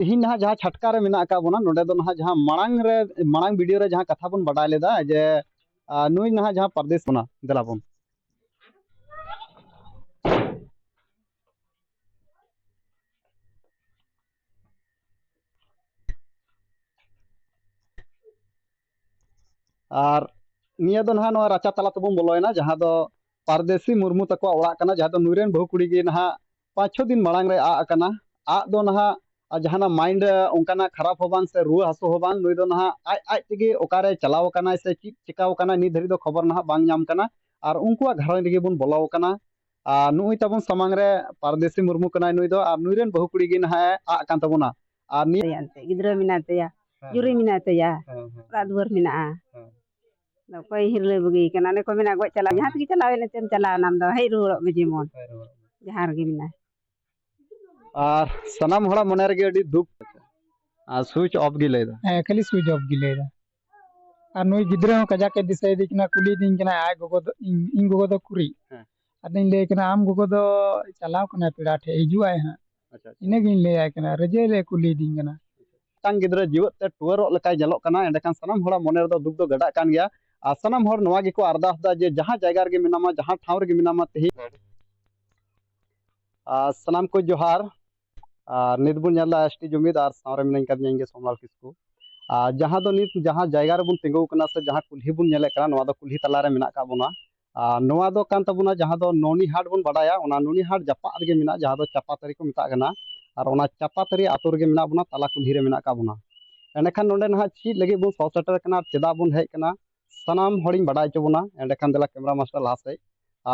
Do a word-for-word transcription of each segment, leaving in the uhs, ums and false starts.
ᱛᱮᱦᱮᱧ ᱱᱟᱦᱟᱜ ᱡᱟᱦᱟᱸ ᱪᱷᱟᱴᱠᱟ ᱨᱮ ᱢᱮᱱᱟᱜ ᱟᱠᱟᱫ ᱵᱚᱱᱟ, ᱱᱚᱰᱮ ᱫᱚ ᱱᱟᱦᱟᱜ ᱡᱟᱦᱟᱸ ᱢᱟᱲᱟᱝ ᱨᱮ, ᱢᱟᱲᱟᱝ ᱵᱷᱤᱰᱤᱭᱳ ᱨᱮ ᱡᱟᱦᱟᱸ ᱠᱟᱛᱷᱟ ᱵᱚᱱ ᱵᱟᱰᱟᱭ ᱞᱮᱫᱟ ᱡᱮ, ᱟᱨ ᱱᱩᱭ ᱱᱟᱦᱟᱜ ᱡᱟᱦᱟᱸ ᱯᱟᱨᱫᱮᱥ ᱠᱟᱱᱟ, ᱫᱮᱞᱟ ᱵᱚᱱ᱾ ᱟᱨ ᱱᱤᱭᱟᱹ ᱫᱚ ᱱᱟᱦᱟᱜ ᱱᱚᱣᱟ ᱨᱟᱪᱟ ᱛᱟᱞᱟ ᱛᱮᱵᱚᱱ ᱵᱚᱞᱚᱭᱮᱱᱟ, ᱡᱟᱦᱟᱸ ᱫᱚ ᱯᱟᱨᱫᱮᱥᱤ ᱢᱩᱨᱢᱩ ᱛᱟᱠᱚᱣᱟᱜ ᱚᱲᱟᱜ ᱠᱟᱱᱟ, ᱡᱟᱦᱟᱸ ᱫᱚ ᱱᱩᱭ ᱨᱮᱱ ᱵᱟᱹᱦᱩ ᱠᱩᱲᱤ ᱜᱮ ᱱᱟᱦᱟᱜ ᱯᱟᱸᱪ ᱪᱷᱚ ᱫᱤᱱ ᱢᱟᱲᱟᱝ ᱨᱮ ᱟᱜ ᱟᱠᱟᱱᱟ᱾ ᱟᱜ ᱫᱚ ᱱᱟᱦᱟᱜ ᱟᱨ ᱡᱟᱦᱟᱱᱟᱜ ᱢᱟᱭᱤᱱᱰ ᱚᱱᱠᱟᱱᱟᱜ ᱠᱷᱟᱨᱟᱯ ᱦᱚᱸ ᱵᱟᱝ ᱥᱮ ᱨᱩᱣᱟᱹ ᱦᱟᱹᱥᱩ ᱦᱚᱸ ᱵᱟᱝ, ᱱᱩᱭ ᱫᱚ ᱱᱟᱦᱟᱜ ᱟᱡ ᱟᱡ ᱛᱮᱜᱮ ᱚᱠᱟᱨᱮ ᱪᱟᱞᱟᱣ ᱟᱠᱟᱱᱟᱭ ᱥᱮ ᱪᱮᱫ ᱪᱤᱠᱟᱹᱣ ᱟᱠᱟᱱᱟᱭ, ᱱᱤᱛ ᱫᱷᱟᱹᱨᱤᱡ ᱫᱚ ᱠᱷᱚᱵᱚᱨ ᱱᱟᱦᱟᱜ ᱵᱟᱝ ᱧᱟᱢ ᱠᱟᱱᱟ᱾ ᱟᱨ ᱩᱱᱠᱩᱣᱟᱜ ᱜᱷᱟᱨᱚᱸᱡᱽ ᱨᱮᱜᱮ ᱵᱚᱱ ᱵᱚᱞᱚ ᱟᱠᱟᱱᱟ᱾ ᱟᱨ ᱱᱩᱜᱼᱩᱭ ᱛᱟᱵᱚᱱ ᱥᱟᱢᱟᱝ ᱨᱮ ᱯᱟᱨᱫᱮᱥᱤ ᱢᱩᱨᱢᱩ ᱠᱟᱱᱟᱭ ᱱᱩᱭ ᱫᱚ, ᱟᱨ ᱱᱩᱭ ᱨᱮᱱ ᱵᱟᱹᱦᱩ ᱠᱩᱲᱤ ᱜᱮ ᱱᱟᱦᱟᱜ ᱮ ᱟᱜ ᱠᱟᱱ ᱛᱟᱵᱚᱱᱟ᱾ ᱟᱨ ᱱᱤᱭᱟᱹ ᱛᱟᱭᱟ ᱮᱱᱛᱮ, ᱜᱤᱫᱽᱨᱟᱹ ᱢᱮᱱᱟᱭ ᱛᱟᱭᱟ, ᱦᱮᱸ, ᱡᱩᱨᱤ ᱦᱮᱸ᱾ ᱢᱮᱱᱟᱭ ᱛᱟᱭᱟ, ᱦᱮᱸ, ᱦᱮᱸ᱾ ᱚᱲᱟᱜ ᱫᱩᱣᱟᱹᱨ ᱢᱮᱱᱟᱜᱼᱟ᱾ ᱦᱮᱸ᱾ ᱟᱫᱚ ᱚᱠᱚᱭ ᱦᱤᱨᱞᱟᱹ ᱵᱟᱹᱜᱤ ᱠᱟᱱᱟ? ᱚᱱᱮ ᱠᱚ ᱢᱮᱱᱟ, ᱜᱚᱡ ᱪᱟᱞᱟᱜ, ᱡᱟᱦᱟᱸ ᱛᱮᱜᱮ ᱪᱟᱞᱟᱣ ᱮᱱ ᱮᱱᱛᱮᱢ ᱪᱟᱞᱟᱣ ᱮᱱᱟᱢ ᱫᱚ, ᱦᱮᱡ ᱨᱩᱣᱟᱹᱲᱚᱜ ᱢᱮ ᱡᱮᱢᱚᱱ᱾ ᱦᱮᱡ ᱨᱩᱣᱟᱹᱲᱚᱜ ᱢᱮ᱾ ᱡᱟᱦᱟᱸ ᱨᱮᱜᱮ ᱢᱮᱱᱟᱭ᱾ ᱟᱨ ᱥᱟᱱᱟᱢ ᱦᱚᱲᱟᱜ ᱢᱚᱱᱮ ᱨᱮᱜᱮ ᱟᱹᱰᱤ ᱫᱩᱠ᱾ ᱟᱨ ᱥᱩᱭᱤᱪ ᱚᱯᱷ ᱜᱮ ᱞᱟᱹᱭ ᱮᱫᱟ᱾ ᱦᱮᱸ, ᱠᱷᱟᱹᱞᱤ ᱥᱩᱭᱤᱪ ᱚᱯᱷ ᱜᱮ ᱞᱟᱹᱭ ᱮᱫᱟ᱾ ᱟᱨ ᱱᱩᱭ ᱜᱤᱫᱽᱨᱟᱹ ᱦᱚᱸ ᱠᱟᱡᱟᱠ ᱮ ᱫᱤᱥᱟᱹᱭᱮᱫᱤᱧ ᱠᱟᱱᱟ, ᱠᱩᱞᱤᱭᱮᱫᱤᱧ ᱠᱟᱱᱟᱭ, ᱟᱡ ᱜᱚᱜᱚ ᱫᱚ, ᱤᱧ, ᱤᱧ ᱜᱚᱜᱚ ᱫᱚ ᱩᱠᱩᱨᱤᱡ? ᱦᱮᱸ᱾ ᱟᱫᱚᱧ ᱞᱟᱹᱭ ᱠᱟᱱᱟ, ᱟᱢ ᱜᱚᱜᱚ ᱫᱚ ᱪᱟᱞᱟᱣ ᱠᱟᱱᱟᱭ ᱯᱮᱲᱟ ᱴᱷᱮᱡ, ᱦᱤᱡᱩᱜ ᱟᱭ ᱦᱟᱸᱜ᱾ ᱟᱪᱪᱷᱟ, ᱟᱪᱪᱷᱟ᱾ ᱤᱱᱟᱹᱜᱤᱧ ᱞᱟᱹᱭᱟᱭ ᱠᱟᱱᱟ, ᱨᱮᱡᱮ ᱞᱮ ᱠᱩᱞᱤᱭᱮᱫᱤᱧ ᱠᱟᱱᱟ᱾ ᱢᱤᱫᱴᱟᱝ ᱜᱤᱫᱽᱨᱟᱹ ᱡᱤᱣᱮᱫ ᱛᱮ ᱴᱩᱣᱟᱹᱨᱚᱜ ᱞᱮᱠᱟᱭ ᱧᱮᱞᱚᱜ ᱠᱟᱱᱟ, ᱮᱸᱰᱮᱠᱷᱟᱱ ᱥᱟᱱᱟᱢ ᱦᱚᱲᱟᱜ ᱢᱚᱱᱮ ᱨᱮᱫᱚ ᱫᱩᱠ ᱫᱚ ᱜᱟᱰᱟᱜ ᱠᱟᱱ ᱜᱮᱭᱟ᱾ ᱟᱨ ᱥᱟᱱᱟᱢ ᱦᱚᱲ ᱱᱚᱣᱟ ᱜᱮᱠᱚ ᱟᱨᱫᱟᱥ ᱮᱫᱟ ᱡᱮ ᱡᱟᱦᱟᱸ ᱡᱟᱭᱜᱟ ᱨᱮᱜᱮ ᱢᱮᱱᱟᱢᱟ, ᱡᱟᱦᱟᱸ ᱴᱷᱟᱶ ᱨᱮᱜᱮ ᱢᱮᱱᱟᱢᱟ ᱛᱮᱦᱮᱧ᱾ ᱟᱨ ᱥᱟᱱᱟᱢ ᱠᱚ ᱡᱚᱦᱟᱨ᱾ ᱟᱨ ᱱᱤᱛ ᱵᱚᱱ ᱧᱮᱞ ᱮᱫᱟ ᱮᱥ ᱴᱤ ᱡᱩᱢᱤᱫ, ᱟᱨ ᱥᱟᱶᱨᱮ ᱢᱮᱱᱟᱹᱧ ᱠᱟᱫᱤᱧᱟ ᱤᱧ ᱜᱮ ᱥᱳᱢᱞᱟᱞ ᱠᱤᱥᱠᱩ᱾ ᱟᱨ ᱡᱟᱦᱟᱸ ᱫᱚ ᱱᱤᱛ ᱡᱟᱦᱟᱸ ᱡᱟᱭᱜᱟ ᱨᱮᱵᱚᱱ ᱛᱤᱸᱜᱩ ᱠᱟᱱᱟ ᱥᱮ ᱡᱟᱦᱟᱸ ᱠᱩᱞᱦᱤ ᱵᱚᱱ ᱧᱮᱞᱮᱫ ᱠᱟᱱᱟ, ᱱᱚᱣᱟ ᱫᱚ ᱠᱩᱞᱦᱤ ᱛᱟᱞᱟ ᱨᱮ ᱢᱮᱱᱟᱜ ᱟᱠᱟᱫ ᱵᱚᱱᱟ᱾ ᱟᱨ ᱱᱚᱣᱟ ᱫᱚ ᱠᱟᱱ ᱛᱟᱵᱚᱱᱟ ᱡᱟᱦᱟᱸ ᱫᱚ ᱱᱚᱱᱤ ᱦᱟᱴ ᱵᱚᱱ ᱵᱟᱰᱟᱭᱟ, ᱚᱱᱟ ᱱᱚᱱᱤ ᱦᱟᱴ ᱡᱟᱯᱟᱜ ᱨᱮᱜᱮ ᱢᱮᱱᱟᱜᱼᱟ, ᱡᱟᱦᱟᱸ ᱫᱚ ᱪᱟᱯᱟᱛᱟᱹᱨᱤ ᱠᱚ ᱢᱮᱛᱟᱜ ᱠᱟᱱᱟ᱾ ᱟᱨ ᱚᱱᱟ ᱪᱟᱯᱟᱛᱟᱹᱨᱤ ᱟᱛᱳ ᱨᱮᱜᱮ ᱢᱮᱱᱟᱜ ᱵᱚᱱᱟ, ᱛᱟᱞᱟ ᱠᱩᱞᱦᱤ ᱨᱮ ᱢᱮᱱᱟᱜ ᱟᱠᱟᱫ ᱵᱚᱱᱟ᱾ ᱮᱸᱰᱮᱠᱷᱟᱱ ᱱᱚᱰᱮ ᱱᱟᱦᱟᱜ ᱪᱮᱫ ᱞᱟᱹᱜᱤᱫ ᱵᱚᱱ ᱥᱚᱦᱚᱨ ᱥᱮᱴᱮᱨ ᱠᱟᱱᱟ ᱟᱨ ᱪᱮᱫᱟᱜ ᱵᱚᱱ ᱦᱮᱡ ᱠᱟᱱᱟ, ᱥᱟᱱᱟᱢ ᱦᱚᱲᱤᱧ ᱵᱟᱰᱟᱭ ᱦᱚᱪᱚ ᱵᱚᱱᱟ᱾ ᱮᱸᱰᱮᱠᱷᱟᱱ ᱫᱮᱞᱟ ᱠᱮᱢᱨᱟ ᱢᱟᱥᱴᱟᱨ ᱞᱟᱦᱟ ᱥᱮᱫ᱾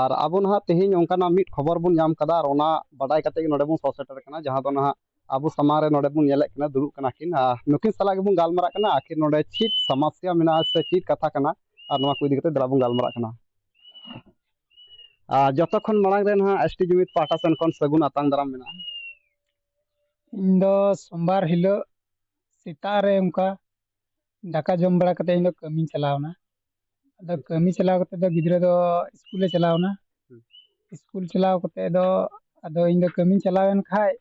ᱟᱨ ᱟᱵᱚ ᱱᱟᱦᱟᱜ ᱛᱮᱦᱮᱧ ᱚᱱᱠᱟᱱᱟᱜ ᱢᱤᱫ ᱠᱷᱚᱵᱚᱨ ᱵᱚᱱ ᱧᱟᱢ ᱠᱟᱫᱟ, ᱟᱨ ᱚᱱᱟ ᱵᱟᱰᱟᱭ ᱠᱟᱛᱮ ᱜᱮ ᱱᱚᱰᱮ ᱵᱚᱱ ᱥᱚᱦᱚᱨ ᱥᱮᱴᱮᱨ ᱠᱟᱱᱟ, ᱡᱟᱦᱟᱸ ᱫᱚ ᱱᱟᱦᱟᱜ ᱟᱵᱚ ᱥᱟᱢᱟᱝ ᱨᱮ ᱱᱚᱰᱮ ᱵᱚᱱ ᱧᱮᱞᱮᱫ ᱠᱤᱱᱟ, ᱫᱩᱲᱩᱵ ᱠᱟᱱᱟ ᱠᱤᱱ᱾ ᱟᱨ ᱱᱩᱠᱤᱱ ᱥᱟᱞᱟᱜ ᱜᱮᱵᱚᱱ ᱜᱟᱞᱢᱟᱨᱟᱜ ᱠᱟᱱᱟ, ᱟᱹᱠᱤᱱ ᱱᱚᱰᱮ ᱪᱮᱫ ᱥᱚᱢᱚᱥᱥᱟ ᱢᱮᱱᱟᱜᱼᱟ ᱥᱮ ᱪᱮᱫ ᱠᱟᱛᱷᱟ ᱠᱟᱱᱟ, ᱟᱨ ᱱᱚᱣᱟ ᱠᱚ ᱤᱫᱤ ᱠᱟᱛᱮ ᱫᱮᱞᱟ ᱵᱚᱱ ᱜᱟᱞᱢᱟᱨᱟᱜ ᱠᱟᱱᱟ᱾ ᱟᱨ ᱡᱚᱛᱚ ᱠᱷᱚᱱ ᱢᱟᱲᱟᱝ ᱨᱮ ᱱᱟᱦᱟᱜ ᱮᱥ ᱴᱤ ᱡᱩᱢᱤᱫ ᱯᱟᱦᱴᱟ ᱥᱮᱱ ᱠᱷᱚᱱ ᱥᱟᱹᱜᱩᱱ ᱟᱛᱟᱝ ᱫᱟᱨᱟᱢ ᱢᱮᱱᱟᱜᱼᱟ᱾ ᱤᱧ ᱫᱚ ᱥᱳᱢᱵᱟᱨ ᱦᱤᱞᱳᱜ ᱥᱮᱛᱟᱜ ᱨᱮ ᱚᱱᱠᱟ ᱫᱟᱠᱟ ᱡᱚᱢ ᱵᱟᱲᱟ ᱠᱟᱛᱮ ᱤᱧ ᱫᱚ ᱠᱟᱹᱢᱤᱧ ᱪᱟᱞᱟᱣ ᱮᱱᱟ᱾ ᱟᱫᱚ ᱠᱟᱹᱢᱤ ᱪᱟᱞᱟᱣ ᱠᱟᱛᱮ ᱫᱚ ᱜᱤᱫᱽᱨᱟᱹ ᱫᱚ ᱥᱠᱩᱞᱮ ᱪᱟᱞᱟᱣ ᱮᱱᱟ᱾ ᱦᱩᱸ᱾ ᱥᱠᱩᱞ ᱪᱟᱞᱟᱣ ᱠᱟᱛᱮ ᱫᱚ ᱟᱫᱚ ᱤᱧ ᱫᱚ ᱠᱟᱹᱢᱤᱧ ᱪᱟᱞᱟᱣ ᱮᱱ ᱠᱷᱟᱡ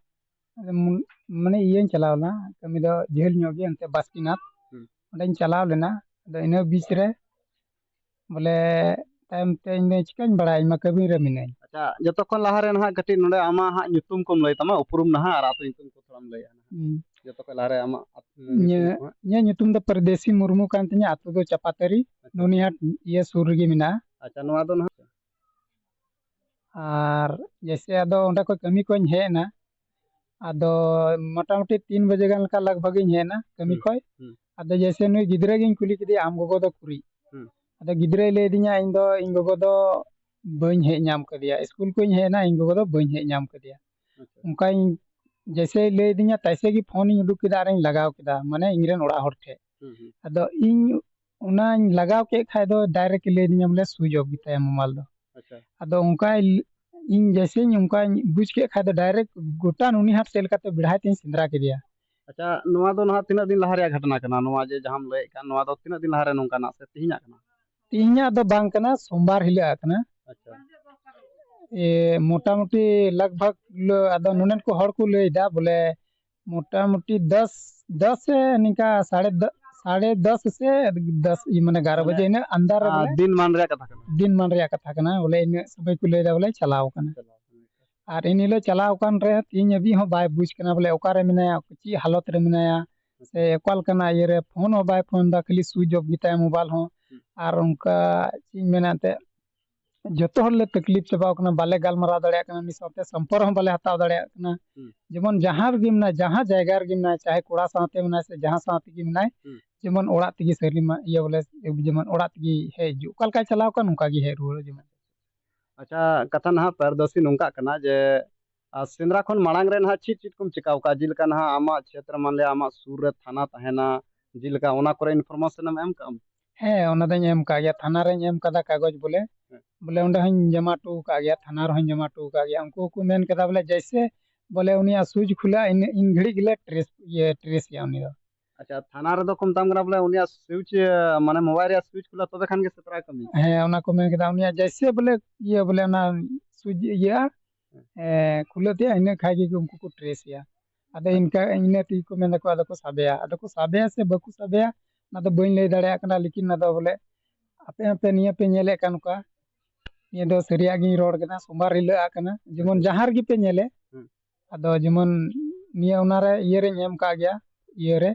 ᱟᱫᱚ ᱢᱩ- ᱢᱟᱱᱮ ᱤᱭᱟᱹᱧ ᱪᱟᱞᱟᱣ ᱞᱮᱱᱟ, ᱠᱟᱹᱢᱤ ᱫᱚ ᱡᱷᱟᱹᱞ ᱧᱚᱜ ᱜᱮ, ᱚᱱᱛᱮ ᱵᱟᱥᱠᱤᱱᱟᱛᱷ᱾ ᱦᱩᱸ᱾ ᱚᱸᱰᱮᱧ ᱪᱟᱞᱟᱣ ᱞᱮᱱᱟ᱾ ᱟᱫᱚ ᱤᱱᱟᱹ ᱵᱤᱪ ᱨᱮ ᱵᱚᱞᱮ ᱛᱟᱭᱚᱢ ᱛᱮ ᱤᱧ ᱫᱚ ᱪᱤᱠᱟᱹᱧ ᱵᱟᱲᱟᱭᱟ, ᱤᱧ ᱢᱟ ᱠᱟᱹᱢᱤ ᱨᱮ ᱢᱤᱱᱟᱹᱧ᱾ ᱟᱪᱪᱷᱟ, ᱡᱚᱛᱚ ᱠᱷᱚᱱ ᱞᱟᱦᱟ ᱨᱮ ᱱᱟᱦᱟᱜ ᱠᱟᱹᱴᱤᱡ ᱱᱚᱰᱮ ᱟᱢᱟᱜ ᱦᱟᱸᱜ ᱧᱩᱛᱩᱢ ᱠᱚᱢ ᱞᱟᱹᱭ ᱛᱟᱢᱟ, ᱩᱯᱨᱩᱢ ᱱᱟᱦᱟᱜ, ᱟᱨ ᱟᱹᱛᱩ ᱧᱩᱛᱩᱢ ᱠᱚ ᱛᱷᱚᱲᱟᱢ ᱞᱟᱹᱭᱟ ᱱᱟᱦᱟᱜ᱾ ᱦᱩᱸ᱾ ᱡᱚᱛᱚ ᱠᱷᱚᱱ ᱞᱟᱦᱟ ᱨᱮ ᱟᱢᱟᱜ ᱟᱹᱛᱩ ᱧᱩᱛᱩᱢ ᱤᱧᱟᱹᱜ, ᱠᱚ ᱦᱟᱸᱜ᱾ ᱤᱧᱟᱹᱜ ᱧᱩᱛᱩᱢ ᱫᱚ ᱯᱚᱨᱫᱮᱥᱤ ᱢᱩᱨᱢᱩ ᱠᱟᱱ ᱛᱤᱧᱟᱹ, ᱟᱹᱛᱩ ᱫᱚ ᱪᱟᱯᱟᱛᱟᱹᱨᱤ, ᱟᱪᱪᱷᱟ᱾ ᱱᱚᱱᱤᱦᱟᱴ ᱤᱭᱟᱹ ᱥᱩᱨ ᱨᱮᱜᱮ ᱢᱮᱱᱟᱜᱼᱟ᱾ ᱟᱪᱪᱷᱟ, ᱱᱚᱣᱟ ᱫᱚ ᱱᱟᱦᱟᱜ ᱟᱨ ᱡᱮᱭᱥᱮ ᱟᱫᱚ ᱚᱸᱰᱮ ᱠᱷᱚᱱ ᱠᱟᱹᱢᱤ ᱠᱚᱧ ᱦᱮᱡ ᱮᱱᱟ, ᱟᱫᱚ ᱢᱚᱴᱟᱢᱩᱴᱤ ᱛᱤᱱ ᱵᱟᱡᱮ ᱜᱟᱱ ᱞᱮᱠᱟ ᱞᱟᱜᱽ ᱵᱷᱟᱜᱽ ᱤᱧ ᱦᱮᱡ ᱮᱱᱟ ᱠᱟᱹᱢᱤ ᱦᱩᱸ, ᱠᱷᱚᱱ᱾ ᱦᱩᱸ᱾ ᱟᱫᱚ ᱡᱮᱭᱥᱮ ᱱᱩᱭ ᱜᱤᱫᱽᱨᱟᱹ ᱜᱤᱧ ᱠᱩᱞᱤ ᱠᱮᱫᱮᱭᱟ, "ᱟᱢ ᱜᱚᱜᱚ ᱫᱚ ᱩᱠᱩᱨᱤᱡ?" ᱦᱩᱸ᱾ ᱟᱫᱚ ᱜᱤᱫᱽᱨᱟᱹᱭ ᱞᱟᱹᱭ ᱟᱹᱫᱤᱧᱟ, "ᱤᱧ ᱫᱚ ᱤᱧ ᱜᱚᱜᱚ ᱫᱚ ᱵᱟᱹᱧ ᱦᱮᱡ ᱧᱟᱢ ᱠᱟᱫᱮᱭᱟ, ᱥᱠᱩᱞ ᱠᱷᱚᱱ ᱤᱧ ᱦᱮᱡ ᱮᱱᱟ, ᱤᱧ ᱜᱚᱜᱚ ᱫᱚ ᱵᱟᱹᱧ ᱦᱮᱡ ᱧᱟᱢ ᱠᱟᱫᱮᱭᱟ᱾" ᱟᱪᱪᱷᱟ᱾ ᱚᱱᱠᱟᱧ ᱡᱮᱭᱥᱮᱭ ᱞᱟᱹᱭ ᱟᱹᱫᱤᱧᱟ, ᱛᱟᱭᱥᱮ ᱜᱮ ᱯᱷᱳᱱᱤᱧ ᱩᱰᱩᱠ ᱠᱮᱫᱟ ᱟᱨᱤᱧ ᱞᱟᱜᱟᱣ ᱠᱮᱫᱟ, ᱢᱟᱱᱮ ᱤᱧ ᱨᱮᱱ ᱚᱲᱟᱜ ᱦᱚᱲ ᱴᱷᱮᱱ᱾ ᱦᱩᱸ, ᱦᱩᱸ᱾ ᱟᱫᱚ ᱤᱧ ᱚᱱᱟᱧ ᱞᱟᱜᱟᱣ ᱠᱮᱫ ᱠᱷᱟᱡ ᱫᱚ ᱰᱟᱭᱨᱮᱠᱴ ᱞᱟᱹᱭ ᱟᱹᱫᱤᱧᱟ ᱵᱚᱞᱮ ᱥᱩᱭᱤᱪ ᱚᱯᱷ ᱜᱮᱛᱟᱭᱟ ᱢᱳᱵᱟᱭᱤᱞ ᱫᱚ᱾ ᱟᱪᱪᱷᱟ᱾ ᱟᱫᱚ ᱚᱱᱠᱟ ᱤᱧ ᱡᱮᱭᱥᱮᱧ ᱚᱱᱠᱟᱧ ᱵᱩᱡᱽ ᱠᱮᱫ ᱠᱷᱟᱡ ᱫᱚ ᱰᱟᱭᱨᱮᱠᱴ ᱜᱚᱴᱟ ᱱᱩᱱᱤᱦᱟᱴ ᱥᱮᱫ ᱞᱮᱠᱟᱛᱮ ᱵᱮᱲᱦᱟᱭ ᱛᱤᱧ ᱥᱮᱸᱫᱽᱨᱟ ᱠᱮᱫᱮᱭᱟ᱾ ᱟᱪᱪᱷᱟ, ᱱᱚᱣᱟ ᱫᱚ ᱱᱟᱦᱟᱜ ᱛᱤᱱᱟᱹᱜ ᱫᱤᱱ ᱞᱟᱦᱟ ᱨᱮᱭᱟᱜ ᱜᱷᱚᱴᱚᱱᱟ ᱠᱟᱱᱟ? ᱱᱚᱣᱟ ᱡᱮ ᱡᱟᱦᱟᱸᱢ ᱞᱟᱹᱭᱮᱫ ᱠᱟᱱ, ᱱᱚᱣᱟ ᱫᱚ ᱛᱤᱱᱟᱹᱜ ᱫᱤᱱ ᱞᱟᱦᱟ ᱨᱮ ᱱᱚᱝᱠᱟᱱᱟᱜ ᱥᱮ ᱛᱮᱦᱮᱧᱟᱜ ᱠᱟᱱᱟ? ᱛᱮᱦᱮᱧᱟᱜ ᱫᱚ ᱵᱟᱝ ᱠᱟᱱᱟ, ᱥᱳᱢᱵᱟᱨ ᱦᱤᱞᱳᱜ ᱠᱟᱱᱟ᱾ ᱟᱪᱪᱷᱟ᱾ ᱮ, ᱢᱚᱴᱟᱢᱩᱴᱤ ᱞᱟᱜᱽ ᱵᱷᱟᱜᱽ ᱞᱟᱹ-, ᱟᱫᱚ ᱱᱚᱰᱮᱱ ᱠᱚ ᱦᱚᱲ ᱠᱚ ᱞᱟᱹᱭᱫᱟ ᱵᱚᱞᱮ ᱢᱚᱴᱟᱢᱩᱴᱤ ᱫᱚᱥ, ᱫᱚᱥ ᱥᱮ ᱱᱤᱝᱠᱟ ᱥᱟᱲᱮ ᱫᱚ-, ᱥᱟᱲᱮ ᱫᱚᱥ ᱥᱮ ᱫᱚᱥ, ᱤᱭᱟᱹ, ᱢᱟᱱᱮ ᱮᱜᱟᱨᱚ ᱢᱟᱱᱮ, ᱵᱟᱡᱮ ᱤᱱᱟᱹ ᱟᱱᱫᱟᱨ ᱨᱮ ᱟᱨ ᱵᱚᱞᱮ ᱫᱤᱱ ᱢᱟᱱ ᱨᱮᱭᱟᱜ ᱠᱟᱛᱷᱟ ᱠᱟᱱᱟ᱾ ᱫᱤᱱ ᱢᱟᱱ ᱨᱮᱭᱟᱜ ᱠᱟᱛᱷᱟ ᱠᱟᱱᱟ, ᱵᱚᱞᱮ ᱤᱱᱟᱹᱜ ᱥᱚᱢᱚᱭ ᱠᱚ ᱞᱟᱹᱭᱫᱟ ᱵᱚᱞᱮ ᱪᱟᱞᱟᱣ ᱠᱟᱱᱟ᱾ ᱪᱟᱞᱟᱣ ᱠᱟᱱᱟ᱾ ᱟᱨ ᱮᱱ ᱦᱤᱞᱳᱜ ᱪᱟᱞᱟᱣ ᱠᱟᱱ ᱨᱮ ᱛᱮᱦᱮᱧ ᱦᱟᱹᱵᱤᱡ ᱦᱚᱸ ᱵᱟᱭ ᱵᱩᱡᱽ ᱠᱟᱱᱟ ᱵᱚᱞᱮ ᱚᱠᱟᱨᱮ ᱢᱮᱱᱟᱭᱟ, ᱪᱮᱫ ᱦᱟᱞᱚᱛ ᱨᱮ ᱢᱮᱱᱟᱭᱟ, ᱥᱮ ᱚᱠᱟ ᱞᱮᱠᱟᱱᱟᱜ ᱤᱭᱟᱹᱨᱮ ᱯᱷᱳᱱ ᱦᱚᱸ ᱵᱟᱭ ᱯᱷᱳᱱ ᱮᱫᱟ, ᱠᱷᱟᱹᱞᱤ ᱥᱩᱭᱤᱪ ᱚᱯᱷ ᱜᱮᱛᱟᱭᱟ ᱢᱳᱵᱟᱭᱤᱞ ᱦᱚᱸ᱾ ᱦᱩᱸ᱾ ᱟᱨ ᱚᱱᱠᱟ ᱪᱮᱫ ᱤᱧ ᱢᱮᱱᱟ ᱮᱱᱛᱮᱫ, ᱡᱚᱛᱚ ᱦᱚᱲ ᱞᱮ ᱛᱟᱠᱞᱤᱯ ᱪᱟᱵᱟᱣ ᱠᱟᱱᱟ, ᱵᱟᱞᱮ ᱜᱟᱞᱢᱟᱨᱟᱣ ᱫᱟᱲᱮᱭᱟᱜ ᱠᱟᱱᱟ, ᱩᱱᱤ ᱥᱟᱶᱛᱮ ᱥᱚᱢᱯᱚᱨᱠ ᱦᱚᱸ ᱵᱟᱞᱮ ᱦᱟᱛᱟᱣ ᱫᱟᱲᱮᱭᱟᱜ ᱠᱟᱱᱟ᱾ ᱦᱩᱸ᱾ ᱡᱮᱢᱚᱱ ᱡᱟᱦᱟᱸ ᱨᱮᱜᱮ ᱢᱮᱱᱟᱭ, ᱡᱟᱦᱟᱸ ᱡᱟᱭᱜᱟ ᱨᱮᱜᱮ ᱢᱮᱱᱟᱭ, ᱪᱟᱦᱮ ᱠᱚᱲᱟ ᱥᱟᱶᱛᱮ ᱢᱮᱱᱟᱭ ᱥᱮ ᱡᱟᱦᱟᱸ ᱥᱟᱶ ᱛᱮᱜᱮ ᱢᱮᱱᱟᱭ, ᱦᱩᱸ᱾ ᱡᱮᱢᱚᱱ ᱚᱲᱟᱜ ᱛᱮᱜᱮ ᱥᱟᱹᱨᱤ ᱢᱟ, ᱤᱭᱟᱹ ᱵᱚᱞᱮ, ᱡᱮᱢᱚᱱ ᱚᱲᱟᱜ ᱛᱮᱜᱮ ᱦᱮᱡ ᱦᱤᱡᱩᱜ, ᱚᱠᱟ ᱞᱮᱠᱟᱭ ᱪᱟᱞᱟᱣ ᱠᱟᱱ ᱚᱱᱠᱟ ᱜᱮ ᱦᱮᱡ ᱨᱩᱣᱟᱹᱲ ᱡᱮᱢᱚᱱ᱾ ᱟᱪᱪᱷᱟ, ᱠᱟᱛᱷᱟ ᱱᱟᱦᱟᱜ ᱯᱟᱨᱫᱚᱨᱥᱤ ᱱᱚᱝᱠᱟᱜ ᱠᱟᱱᱟ ᱡᱮ, ᱟᱨ ᱥᱮᱸᱫᱽᱨᱟ ᱠᱷᱚᱱ ᱢᱟᱲᱟᱝ ᱨᱮ ᱱᱟᱦᱟᱜ ᱪᱮᱫ ᱪᱮᱫ ᱠᱚᱢ ᱪᱤᱠᱟᱹᱣ ᱠᱟᱜᱼᱟ? ᱡᱮᱞᱮᱠᱟ ᱱᱟᱦᱟᱜ ᱟᱢᱟᱜ ᱪᱷᱮᱛᱨᱚ, ᱢᱟᱱ ᱞᱤᱭᱟ ᱟᱢᱟᱜ ᱥᱩᱨ ᱨᱮ ᱛᱷᱟᱱᱟ ᱛᱟᱦᱮᱱᱟ, ᱡᱮᱞᱮᱠᱟ ᱚᱱᱟ ᱠᱚᱨᱮ ᱤᱱᱯᱷᱚᱨᱢᱮᱥᱚᱱ ᱮᱢ ᱮᱢ ᱠᱟᱜᱼᱟᱢ? ᱦᱮᱸ, ᱚᱱᱟ ᱫᱚᱧ ᱮᱢ ᱠᱟᱜ ᱜᱮᱭᱟ, ᱛᱷᱟᱱᱟ ᱨᱮᱧ ᱮᱢ ᱠᱟᱫᱟ ᱠᱟᱜᱚᱡᱽ ᱵᱚᱞᱮ᱾ ᱦᱮᱸ᱾ ᱵᱚᱞᱮ ᱚᱸᱰᱮ ᱦᱚᱸᱧ ᱡᱚᱢᱟ ᱦᱚᱴᱚ ᱠᱟᱜ ᱜᱮᱭᱟ, ᱛᱷᱟᱱᱟ ᱨᱮᱦᱚᱸᱧ ᱡᱚᱢᱟ ᱦᱚᱴᱚ ᱠᱟᱜ ᱜᱮᱭᱟ᱾ ᱩᱱᱠᱩ ᱦᱚᱸᱠᱚ ᱢᱮᱱ ᱠᱮᱫᱟ ᱵᱚᱞᱮ ᱡᱮᱭᱥᱮ ᱵᱚᱞᱮ ᱩᱱᱤᱭᱟᱜ ᱥᱩᱭᱤᱪ ᱠᱷᱩᱞᱟᱹᱜᱼᱟ, ᱤᱱ, ᱤᱱ ᱜᱷᱟᱹᱲᱤᱡ ᱜᱮᱞᱮ ᱴᱨᱮᱥ, ᱤᱭᱟᱹ, ᱴᱨᱮᱥ ᱮᱭᱟ ᱩᱱᱤ ᱫᱚ᱾ ᱟᱪᱪᱷᱟ, ᱛᱷᱟᱱᱟ ᱨᱮᱫᱚ ᱠᱚ ᱢᱮᱛᱟᱢ ᱠᱟᱱᱟ ᱵᱚᱞᱮ ᱩᱱᱤᱭᱟᱜ ᱥᱩᱭᱤᱪ, ᱢᱟᱱᱮ ᱢᱳᱵᱟᱭᱤᱞ ᱨᱮᱭᱟᱜ ᱥᱩᱭᱤᱪ ᱠᱷᱩᱞᱟᱹ ᱛᱚᱵᱮ ᱠᱷᱟᱱ ᱜᱮ ᱥᱮᱸᱫᱽᱨᱟᱭ ᱠᱟᱹᱢᱤᱭᱟ? ᱦᱮᱸ, ᱚᱱᱟ ᱠᱚ ᱢᱮᱱ ᱠᱮᱫᱟ, ᱩᱱᱤᱭᱟᱜ ᱡᱮᱭᱥᱮ ᱵᱚᱞᱮ ᱤᱭᱟᱹ, ᱵᱚᱞᱮ ᱚᱱᱟ ᱥᱩᱭᱤᱪ ᱤᱭᱟᱹᱜᱼᱟ, ᱮ, ᱠᱷᱩᱞᱟᱹᱣ ᱛᱮᱭᱟᱜ, ᱤᱱᱟᱹ ᱠᱷᱟᱡ ᱜᱮ ᱩᱱᱠᱩ ᱠᱚ ᱴᱨᱮᱥ ᱮᱭᱟ᱾ ᱟᱫᱚ ᱤᱱᱠᱟ ᱤᱱᱟᱹ ᱛᱮᱜᱮ ᱠᱚ ᱢᱮᱱ ᱫᱟᱠᱚ, ᱟᱫᱚ ᱠᱚ ᱥᱟᱵᱮᱭᱟ᱾ ᱟᱫᱚ ᱠᱚ ᱥᱟᱵᱮᱭᱟ ᱥᱮ ᱵᱟᱠᱚ ᱥᱟᱵᱮᱭᱟ, ᱚᱱᱟ ᱫᱚ ᱵᱟᱹᱧ ᱞᱟᱹᱭ ᱫᱟᱲᱮᱭᱟᱜ ᱠᱟᱱᱟ᱾ ᱞᱮᱠᱤᱱ ᱚᱱᱟ ᱫᱚ ᱵᱚᱞᱮ ᱟᱯᱮ ᱦᱚᱸᱯᱮ ᱱᱤᱭᱟᱹ ᱯᱮ ᱧᱮᱞᱮᱫ ᱠᱟᱱ ᱱᱚᱝᱠᱟ, ᱱᱤᱭᱟᱹ ᱫᱚ ᱥᱟᱹᱨᱤᱭᱟᱜ ᱜᱤᱧ ᱨᱚᱲ ᱠᱟᱱᱟ, ᱥᱳᱢᱵᱟᱨ ᱦᱤᱞᱳᱜ ᱟᱜ ᱠᱟᱱᱟ᱾ ᱡᱮᱢᱚᱱ ᱡᱟᱦᱟᱸ ᱨᱮᱜᱮ ᱯᱮ ᱧᱮᱞᱮ, ᱦᱩᱸ᱾ ᱟᱫᱚ ᱡᱮᱢᱚᱱ ᱱᱤᱭᱟᱹ ᱚᱱᱟᱨᱮ ᱤᱭᱟᱹ ᱨᱮᱧ ᱮᱢ ᱠᱟᱜ ᱜᱮᱭᱟ, ᱤᱭᱟᱹ ᱨᱮ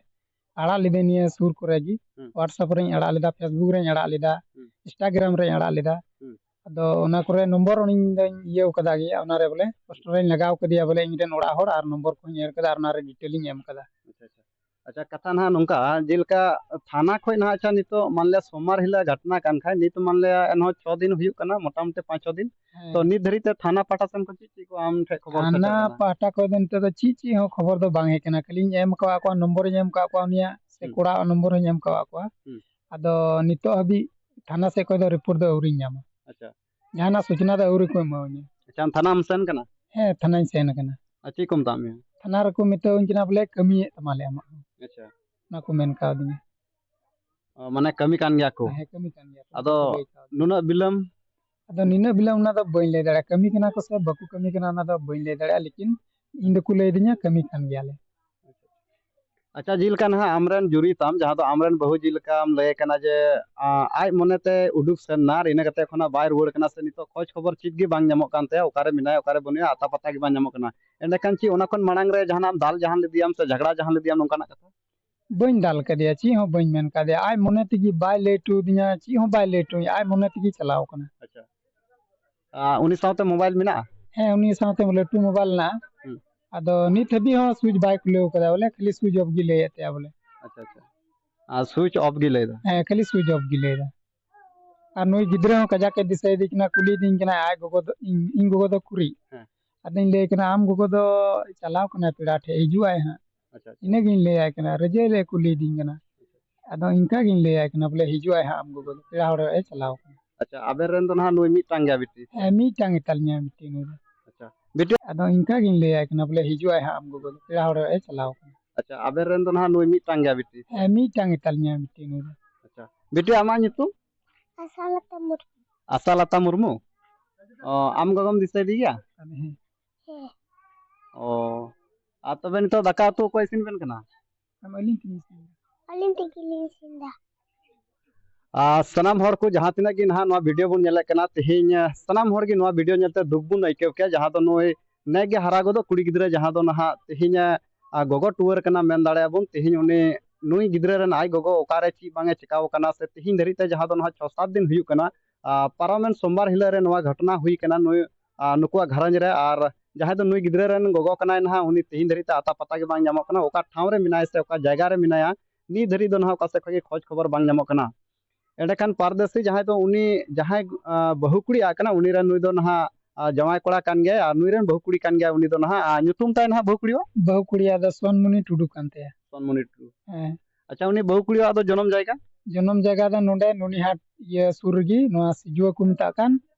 ᱟᱲᱟᱜ ᱞᱤᱫᱟᱹᱧ ᱱᱤᱭᱟᱹ ᱥᱩᱨ ᱠᱚᱨᱮ ᱜᱮ᱾ ᱦᱩᱸ᱾ WhatsApp ᱨᱮᱧ ᱟᱲᱟᱜ ᱞᱮᱫᱟ, Facebook ᱨᱮᱧ ᱟᱲᱟᱜ ᱞᱮᱫᱟ, ᱦᱩᱸ᱾ Instagram ᱨᱮᱧ ᱟᱲᱟᱜ ᱞᱮᱫᱟ᱾ ᱦᱩᱸ᱾ ᱟᱫᱚ ᱚᱱᱟ ᱠᱚᱨᱮ ᱱᱚᱢᱵᱚᱨ ᱩᱱᱤᱧ ᱫᱚᱧ ᱤᱭᱟᱹᱣ ᱠᱟᱫᱟ ᱜᱮ, ᱚᱱᱟᱨᱮ ᱵᱚᱞᱮ ᱯᱳᱥᱴᱟᱨ ᱤᱧ ᱞᱟᱜᱟᱣ ᱠᱟᱫᱮᱭᱟ, ᱵᱚᱞᱮ ᱤᱧ ᱨᱮᱱ ᱚᱲᱟᱜ ᱦᱚᱲ ᱟᱨ ᱱᱚᱢᱵᱚᱨ ᱠᱚᱦᱚᱸᱧ ᱮᱨ ᱠᱟᱫᱟ ᱟᱨ ᱚᱱᱟᱨᱮ ᱰᱤᱴᱮᱞ ᱤᱧ ᱮᱢ ᱠᱟᱫᱟ᱾ ᱟᱪᱪᱷᱟ, ᱟᱪᱪᱷᱟ᱾ ᱟᱪᱪᱷᱟ, ᱠᱟᱛᱷᱟ ᱱᱟᱦᱟᱜ ᱱᱚᱝᱠᱟ, ᱡᱮᱞᱮᱠᱟ ᱛᱷᱟᱱᱟ ᱠᱷᱚᱡ ᱱᱟᱦᱟᱜ, ᱟᱪᱪᱷᱟ, ᱱᱤᱛᱚᱜ ᱢᱟᱱᱞᱮ ᱥᱳᱢᱵᱟᱨ ᱦᱤᱞᱳᱜ ᱜᱷᱟᱴᱱᱟ ᱠᱟᱱ ᱠᱷᱟᱡ, ᱱᱤᱛ ᱢᱟᱱᱞᱮ ᱮᱱᱦᱚᱸ ᱪᱷᱚ ᱫᱤᱱ ᱦᱩᱭᱩᱜ ᱠᱟᱱᱟ, ᱢᱚᱴᱟᱢᱩᱴᱤ ᱯᱟᱸᱪ ᱪᱷᱚ ᱫᱤᱱ᱾ ᱦᱮᱸ᱾ ᱛᱚ ᱱᱤᱛ ᱫᱷᱟᱹᱨᱤᱡ ᱛᱮ ᱛᱷᱟᱱᱟ ᱯᱟᱦᱴᱟ ᱥᱮᱱ ᱠᱷᱚᱱ ᱪᱮᱫ ᱪᱮᱫ ᱠᱚ ᱟᱢ ᱴᱷᱮᱡ ᱠᱷᱚᱵᱚᱨ ᱥᱮᱴᱮᱨ ᱛᱷᱟᱱᱟ ᱠᱟᱱᱟ? ᱯᱟᱦᱴᱟ ᱠᱷᱚᱡ ᱫᱚ ᱱᱤᱛᱚᱜ ᱫᱚ ᱪᱮᱫ ᱪᱮᱫ ᱦᱚᱸ ᱠᱷᱚᱵᱚᱨ ᱫᱚ ᱵᱟᱝ ᱦᱮᱡ ᱠᱟᱱᱟ, ᱠᱷᱟᱹᱞᱤᱧ ᱮᱢ ᱠᱟᱣᱟᱫ ᱠᱚᱣᱟ, ᱱᱚᱢᱵᱚᱨᱤᱧ ᱮᱢ ᱠᱟᱣᱟᱫ ᱠᱚᱣᱟ ᱩᱱᱤᱭᱟᱜ, ᱥᱮ ᱦᱩᱸ᱾ ᱠᱚᱲᱟᱣᱟᱜ ᱱᱚᱢᱵᱚᱨ ᱦᱚᱸᱧ ᱮᱢ ᱠᱟᱣᱟᱫ ᱠᱚᱣᱟ᱾ ᱦᱩᱸ᱾ ᱟᱫᱚ ᱱᱤᱛᱚᱜ ᱦᱟᱹᱵᱤᱡ ᱛᱷᱟᱱᱟ ᱥᱮᱫ ᱠᱷᱚᱡ ᱫᱚ ᱨᱤᱯᱳᱨᱴ ᱫᱚ ᱟᱹᱣᱨᱤᱧ ᱧᱟᱢᱟ᱾ ᱟᱪᱪᱷᱟ᱾ ᱡᱟᱦᱟᱱᱟᱜ ᱥᱩᱪᱱᱟ ᱫᱚ ᱟᱹᱣᱨᱤ ᱠᱚ ᱮᱢᱟᱣᱟᱹᱧᱟ᱾ ᱟᱪᱪᱷᱟ, ᱟᱢ ᱛᱷᱟᱱᱟᱢ ᱥᱮᱱ ᱠᱟᱱᱟ? ᱦᱮᱸ, ᱛᱷᱟᱱᱟᱧ ᱥᱮᱱ ᱠᱟᱱᱟ᱾ ᱟᱨ ᱪᱮᱫ ᱠᱚ ᱢᱮᱛᱟᱜ ᱢᱮᱭᱟ? ᱛᱷᱟᱱᱟ ᱨᱮᱠᱚ ᱢᱮᱛᱟᱣᱟᱹᱧ ᱠᱟᱱᱟ ᱵᱚᱞᱮ, "ᱠᱟᱹᱢᱤᱭᱮᱫ ᱛᱟᱢᱟᱞᱮ ᱟᱢᱟᱜ ᱦᱚᱸ᱾" ᱟᱪᱪᱷᱟ᱾ ᱚᱱᱟ ᱠᱚ ᱢᱮᱱ ᱠᱟᱣᱫᱤᱧᱟ᱾ ᱚ, ᱢᱟᱱᱮ ᱠᱟᱹᱢᱤ ᱠᱟᱱ ᱜᱮᱭᱟ ᱠᱚ? ᱦᱮᱸ, ᱠᱟᱹᱢᱤ ᱠᱟᱱ ᱜᱮᱭᱟ ᱠᱚ, ᱟᱫᱚ ᱠᱚ ᱞᱟᱹᱭ ᱠᱟᱣᱫᱤᱧᱟ᱾ ᱱᱩᱱᱟᱹᱜ ᱵᱤᱞᱚᱢ? ᱟᱫᱚ ᱱᱤᱱᱟᱹᱜ ᱵᱤᱞᱚᱢ ᱚᱱᱟ ᱫᱚ ᱵᱟᱹᱧ ᱞᱟᱹᱭ ᱫᱟᱲᱮᱭᱟᱜᱼᱟ, ᱠᱟᱹᱢᱤ ᱠᱟᱱᱟ ᱠᱚ ᱥᱮ ᱵᱟᱠᱚ ᱠᱟᱹᱢᱤ ᱠᱟᱱᱟ ᱚᱱᱟ ᱫᱚ ᱵᱟᱹᱧ ᱞᱟᱹᱭ ᱫᱟᱲᱮᱭᱟᱜᱼᱟ, ᱞᱮᱠᱤᱱ ᱤᱧ ᱫᱚᱠᱚ ᱞᱟᱹᱭ ᱟᱹᱫᱤᱧᱟ ᱠᱟᱹᱢᱤ ᱠᱟᱱ ᱜᱮᱭᱟᱞᱮ᱾ ᱟᱪᱪᱷᱟ, ᱡᱮᱞᱮᱠᱟ ᱱᱟᱦᱟᱜ ᱟᱢᱨᱮᱱ ᱡᱩᱨᱤ ᱛᱟᱢ, ᱡᱟᱦᱟᱸ ᱫᱚ ᱟᱢᱨᱮᱱ ᱵᱟᱹᱦᱩ ᱡᱮᱞᱮᱠᱟᱢ ᱞᱟᱹᱭ ᱠᱟᱱᱟ ᱡᱮ, ᱟ, ᱟᱡ ᱢᱚᱱᱮᱛᱮ ᱩᱰᱩᱠ ᱥᱮᱱ ᱱᱟ ᱟᱨ ᱤᱱᱟᱹ ᱠᱟᱛᱮ ᱠᱷᱚᱱᱟᱜ ᱵᱟᱭ ᱨᱩᱣᱟᱹᱲ ᱠᱟᱱᱟ, ᱥᱮ ᱱᱤᱛᱚᱜ ᱠᱷᱚᱡᱽ ᱠᱷᱚᱵᱚᱨ ᱪᱮᱫ ᱜᱮ ᱵᱟᱝ ᱧᱟᱢᱚᱜ ᱠᱟᱱ ᱛᱟᱭᱟ, ᱚᱠᱟᱨᱮ ᱢᱮᱱᱟᱭᱟ, ᱚᱠᱟᱨᱮ ᱵᱟᱹᱱᱩᱭᱟ, ᱟᱛᱟ ᱯᱟᱛᱟ ᱜᱮ ᱵᱟᱝ ᱧᱟᱢᱚᱜ ᱠᱟᱱᱟ᱾ ᱮᱸᱰᱮᱠᱷᱟᱱ ᱪᱮᱫ ᱚᱱᱟ ᱠᱷᱚᱱ ᱢᱟᱲᱟᱝ ᱨᱮ ᱡᱟᱦᱟᱱᱟᱜ ᱮᱢ ᱫᱟᱞ ᱡᱟᱦᱟᱱ ᱞᱮᱫᱮᱭᱟᱢ ᱥᱮ ᱡᱷᱟᱜᱽᱲᱟ ᱡᱟᱦᱟᱱ ᱞᱮᱫᱮᱭᱟᱢ, ᱱᱚᱝᱠᱟᱱᱟᱜ ᱠᱟᱛᱷᱟ? ᱵᱟᱹᱧ ᱫᱟᱞ ᱠᱟᱫᱮᱭᱟ, ᱪᱮᱫ ᱦᱚᱸ ᱵᱟᱹᱧ ᱢᱮᱱ ᱠᱟᱫᱮᱭᱟ, ᱟᱡ ᱢᱚᱱᱮ ᱛᱮᱜᱮ ᱵᱟᱭ ᱞᱟᱹᱭ ᱦᱚᱴᱚ ᱟᱹᱫᱤᱧᱟ, ᱪᱮᱫ ᱦᱚᱸ ᱵᱟᱭ ᱞᱟᱹᱭ ᱦᱚᱴᱚ ᱟᱹᱧᱟ, ᱟᱡ ᱢᱚᱱᱮ ᱛᱮᱜᱮ ᱪᱟᱞᱟᱣ ᱠᱟᱱᱟ᱾ ᱟᱪᱪᱷᱟ᱾ ᱟᱨ ᱩᱱᱤ ᱥᱟᱶᱛᱮ ᱢᱳᱵᱟᱭᱤᱞ ᱢᱮᱱᱟᱜᱼᱟ? ᱦᱮᱸ, ᱩᱱᱤ ᱥᱟᱶᱛᱮ ᱞᱟᱹᱴᱩ ᱢᱳᱵᱟᱭᱤᱞ ᱢᱮᱱᱟᱜᱼᱟ᱾ ᱦᱩᱸ᱾ ᱟᱫᱚ ᱱᱤᱛ ᱦᱟᱹᱵᱤᱡ ᱦᱚᱸ ᱥᱩᱭᱤᱪ ᱵᱟᱭ ᱠᱷᱩᱞᱟᱹᱣ ᱠᱟᱫᱟ, ᱵᱚᱞᱮ ᱠᱷᱟᱹᱞᱤ ᱥᱩᱭᱤᱪ ᱚᱯᱷ ᱜᱮ ᱞᱟᱹᱭᱮᱫ ᱛᱟᱭᱟ ᱵᱚᱞᱮ᱾ ᱟᱪᱪᱷᱟ, ᱟᱪᱪᱷᱟ᱾ ᱟᱨ ᱥᱩᱭᱤᱪ ᱚᱯᱷ ᱜᱮ ᱞᱟᱹᱭᱫᱟ? ᱦᱮᱸ, ᱠᱷᱟᱹᱞᱤ ᱥᱩᱭᱤᱪ ᱚᱯᱷ ᱜᱮ ᱞᱟᱹᱭᱫᱟ᱾ ᱟᱨ ᱱᱩᱭ ᱜᱤᱫᱽᱨᱟᱹ ᱦᱚᱸ ᱠᱟᱡᱟᱠ ᱮ ᱫᱤᱥᱟᱹᱭᱮᱫᱤᱧ ᱠᱟᱱᱟ, ᱠᱩᱞᱤᱭᱮᱫᱤᱧ ᱠᱟᱱᱟᱭ, ᱟᱡ ᱜᱚᱜᱚ ᱫᱚ, ᱤᱧ, ᱤᱧ ᱜᱚᱜᱚ ᱫᱚ ᱩᱠᱩᱨᱤᱡ? ᱦᱮᱸ᱾ ᱟᱫᱚᱧ ᱞᱟᱹᱭ ᱠᱟᱱᱟ, ᱟᱢ ᱜᱚᱜᱚ ᱫᱚ ᱪᱟᱞᱟᱣ ᱠᱟᱱᱟᱭ ᱯᱮᱲᱟ ᱴᱷᱮᱡ, ᱦᱤᱡᱩᱜ ᱟᱭ ᱦᱟᱸᱜ᱾ ᱟᱪᱪᱷᱟ, ᱟᱪᱪᱷᱟ᱾ ᱤᱱᱟᱹᱜᱤᱧ ᱞᱟᱹᱭᱟᱭ ᱠᱟᱱᱟ, ᱨᱮᱡᱮ ᱨᱮ ᱠᱩᱞᱤᱭᱮᱫᱤᱧ ᱠᱟᱱᱟ᱾ ᱟᱫᱚ ᱤᱱᱠᱟ ᱜᱤᱧ ᱞᱟᱹᱭᱟᱭ ᱠᱟᱱᱟ ᱵᱚᱞᱮ, ᱦᱤᱡᱩᱜ ᱟᱭ ᱦᱟᱸᱜ ᱟᱢ ᱜᱚᱜᱚ ᱫᱚ, ᱯᱮᱲᱟ ᱦᱚᱲ ᱮ ᱪᱟᱞᱟᱣ ᱠᱟᱱᱟ᱾ ᱟᱪᱪᱷᱟ, ᱟᱵᱮᱱ ᱨᱮᱱ ᱫᱚ ᱱᱟᱦᱟᱜ ᱱᱩᱭ ᱢᱤᱫᱴᱟᱝ ᱜᱮᱭᱟ ᱵᱤᱴᱤ? ᱦᱮᱸ, ᱢᱤᱫᱴᱟᱝ ᱜᱮᱛᱟᱞᱤᱧᱟ ᱵᱤᱴᱤ ᱱᱩᱭ ᱫᱚ᱾ ᱟᱪᱪᱷᱟ, ᱵᱤᱴᱤ᱾ ᱟᱫᱚ ᱤᱱᱠᱟ ᱜᱤᱧ ᱞᱟᱹᱭᱟᱭ ᱠᱟᱱᱟ ᱵᱚᱞᱮ, ᱦᱤᱡᱩᱜ ᱟᱭ ᱦᱟᱸᱜ ᱟᱢ ᱜᱚᱜᱚ ᱫᱚ, ᱯᱮᱲᱟ ᱦᱚᱲ ᱮ ᱪᱟᱞᱟᱣ ᱠᱟᱱᱟ᱾ ᱟᱪᱪᱷᱟ, ᱟᱵᱮᱱ ᱨᱮᱱ ᱫᱚ ᱱᱟᱦᱟᱜ ᱱᱩᱭ ᱢᱤᱫᱴᱟᱝ ᱜᱮᱭᱟ ᱵᱤᱴᱤ? ᱦᱮᱸ, ᱢᱤᱫᱴᱟᱝ ᱜᱮᱛᱟᱞᱤᱧᱟ ᱵᱤᱴᱤ ᱱᱩᱭ ᱫᱚ᱾ ᱟᱪᱪᱷᱟ, ᱵᱤᱴᱤ, ᱟᱢᱟᱜ ᱧᱩᱛᱩᱢ? ᱟᱥᱟᱞᱚᱛᱟ ᱢᱩᱨᱢᱩ᱾ ᱟᱥᱟᱞᱚᱛᱟ ᱢᱩᱨᱢᱩ? ᱚ, ᱟᱢ ᱜᱚᱜᱚᱢ ᱫᱤᱥᱟᱹᱭᱮᱫᱮ ᱜᱮᱭᱟ? ᱦᱮᱸ᱾ ᱚ, ᱟᱨ ᱛᱚᱵᱮ ᱱᱤᱛᱚᱜ ᱫᱟᱠᱟ ᱩᱛᱩ ᱚᱠᱚᱭ ᱤᱥᱤᱱ ᱵᱮᱱ ᱠᱟᱱᱟ? ᱟᱹᱞᱤᱧ ᱛᱮᱜᱮ ᱤᱥᱤᱱ ᱫᱟ᱾ ᱟᱹᱞᱤᱧ ᱛᱮᱜᱮ ᱞᱤᱧ ᱤᱥᱤᱱ ᱫᱟ᱾ ᱟᱨ ᱥᱟᱱᱟᱢ ᱦᱚᱲ ᱠᱚ ᱡᱟᱦᱟᱸ ᱛᱤᱱᱟᱹᱜ ᱜᱮ ᱱᱟᱦᱟᱜ ᱱᱚᱣᱟ ᱵᱷᱤᱰᱤᱭᱳ ᱵᱚᱱ ᱧᱮᱞᱮᱫ ᱠᱟᱱᱟ, ᱛᱮᱦᱮᱧ, ᱟᱸ, ᱥᱟᱱᱟᱢ ᱦᱚᱲ ᱜᱮ ᱱᱚᱣᱟ ᱵᱷᱤᱰᱤᱭᱳ ᱧᱮᱞᱛᱮ ᱫᱩᱠ ᱵᱚᱱ ᱟᱹᱭᱠᱟᱹᱣ ᱠᱮᱭᱟ, ᱡᱟᱦᱟᱸ ᱫᱚ ᱱᱩᱭ ᱱᱮᱜ ᱜᱮ ᱦᱟᱨᱟ ᱜᱚᱫᱚᱜ ᱠᱩᱲᱤ ᱜᱤᱫᱽᱨᱟᱹ, ᱡᱟᱦᱟᱸ ᱫᱚ ᱱᱟᱦᱟᱜ ᱛᱮᱦᱮᱧ, ᱟᱸ, ᱜᱚᱜᱚ ᱴᱩᱣᱟᱹᱨ ᱠᱟᱱᱟ ᱢᱮᱱ ᱫᱟᱲᱮᱭᱟᱜᱼᱟ ᱵᱚᱱ᱾ ᱛᱮᱦᱮᱧ ᱩᱱᱤ, ᱱᱩᱭ ᱜᱤᱫᱽᱨᱟᱹ ᱨᱮᱱ ᱟᱡ ᱜᱚᱜᱚ ᱚᱠᱟᱨᱮ ᱪᱮᱫ ᱵᱟᱝ ᱮ ᱪᱮᱠᱟᱣ ᱠᱟᱱᱟ, ᱥᱮ ᱛᱮᱦᱮᱧ ᱫᱷᱟᱹᱨᱤᱡ ᱛᱮ ᱡᱟᱦᱟᱸ ᱫᱚ ᱱᱟᱦᱟᱜ ᱪᱷᱚ ᱥᱟᱛ ᱫᱤᱱ ᱦᱩᱭᱩᱜ ᱠᱟᱱᱟ, ᱟᱸ, ᱯᱟᱨᱚᱢᱮᱱ ᱥᱳᱢᱵᱟᱨ ᱦᱤᱞᱳᱜ ᱨᱮ ᱱᱚᱣᱟ ᱜᱷᱚᱴᱚᱱᱟ ᱦᱩᱭ ᱠᱟᱱᱟ, ᱱᱩᱭ, ᱟᱸ, ᱱᱩᱠᱩᱣᱟᱜ ᱜᱷᱟᱨᱚᱸᱡᱽ ᱨᱮ᱾ ᱟᱨ ᱡᱟᱦᱟᱸᱭ ᱫᱚ ᱱᱩᱭ ᱜᱤᱫᱽᱨᱟᱹ ᱨᱮᱱ ᱜᱚᱜᱚ ᱠᱟᱱᱟᱭ ᱱᱟᱦᱟᱜ, ᱩᱱᱤ ᱛᱮᱦᱮᱧ ᱫᱷᱟᱹᱨᱤᱡ ᱛᱮ ᱟᱛᱟ ᱯᱟᱛᱟ ᱜᱮ ᱵᱟᱝ ᱧᱟᱢᱚᱜ ᱠᱟᱱᱟ, ᱚᱠᱟ ᱴᱷᱟᱶ ᱨᱮ ᱢᱮᱱᱟᱭᱟ ᱥᱮ ᱚᱠᱟ ᱡᱟᱭᱜᱟ ᱨᱮ ᱢᱮᱱᱟᱭᱟ, ᱱᱤᱛ ᱫᱷᱟᱹᱨᱤᱡ ᱫᱚ ᱱᱟᱦᱟᱜ ᱚᱠᱟ ᱥᱮᱫ ᱠᱷᱚᱱ ᱜᱮ ᱠᱷᱚᱡᱽ ᱠᱷᱚᱵᱚᱨ ᱵᱟᱝ ᱧᱟᱢᱚᱜ ᱠᱟᱱᱟ᱾ ᱮᱸᱰᱮᱠᱷᱟᱱ ᱯᱟᱨᱫᱮᱥᱤ ᱡᱟᱦᱟᱸᱭ ᱫᱚ ᱩᱱᱤ ᱡᱟᱦᱟᱸᱭ, ᱟᱸ, ᱵᱟᱹᱦᱩ ᱠᱩᱲᱤ ᱟᱜ ᱠᱟᱱᱟ, ᱩᱱᱤ ᱨᱮᱱ ᱱᱩᱭ ᱫᱚ ᱱᱟᱦᱟᱜ, ᱟᱸ, ᱡᱟᱶᱟᱭ ᱠᱚᱲᱟ ᱠᱟᱱ ᱜᱮᱭᱟᱭ, ᱟᱨ ᱱᱩᱭ ᱨᱮᱱ ᱵᱟᱹᱦᱩ ᱠᱩᱲᱤ ᱠᱟᱱ ᱜᱮᱭᱟᱭ ᱩᱱᱤ ᱫᱚ ᱱᱟᱦᱟᱜ᱾ ᱟᱨ ᱧᱩᱛᱩᱢ ᱛᱟᱭ ᱱᱟᱦᱟᱜ ᱵᱟᱹᱦᱩ ᱠᱩᱲᱤᱣᱟᱜ? ᱵᱟᱹᱦᱩ ᱠᱩᱲᱤᱭᱟᱜ ᱫᱚ ᱥᱚᱱᱢᱩᱱᱤ ᱴᱩᱰᱩ ᱠᱟᱱ ᱛᱟᱭᱟ᱾ ᱥᱚᱱᱢᱩᱱᱤ ᱴᱩᱰᱩ᱾ ᱦᱮᱸ᱾ ᱟᱪᱪᱷᱟ, ᱩᱱᱤ ᱵᱟᱹᱦᱩ ᱠᱩᱲᱤᱭᱟᱜ ᱫᱚ ᱡᱚᱱᱚᱢ ᱡᱟᱭᱜᱟ? ᱡᱚᱱᱚᱢ ᱡᱟᱭᱜᱟ ᱫᱚ ᱱᱚᱰᱮ ᱱᱩᱱᱤᱦᱟᱴ ᱤᱭᱟᱹ ᱥᱩᱨ ᱨᱮᱜᱮ, ᱱᱚᱣᱟ ᱥᱤᱡᱩᱣᱟ ᱠᱚ ᱢᱮᱛᱟᱜ ᱠᱟᱱ,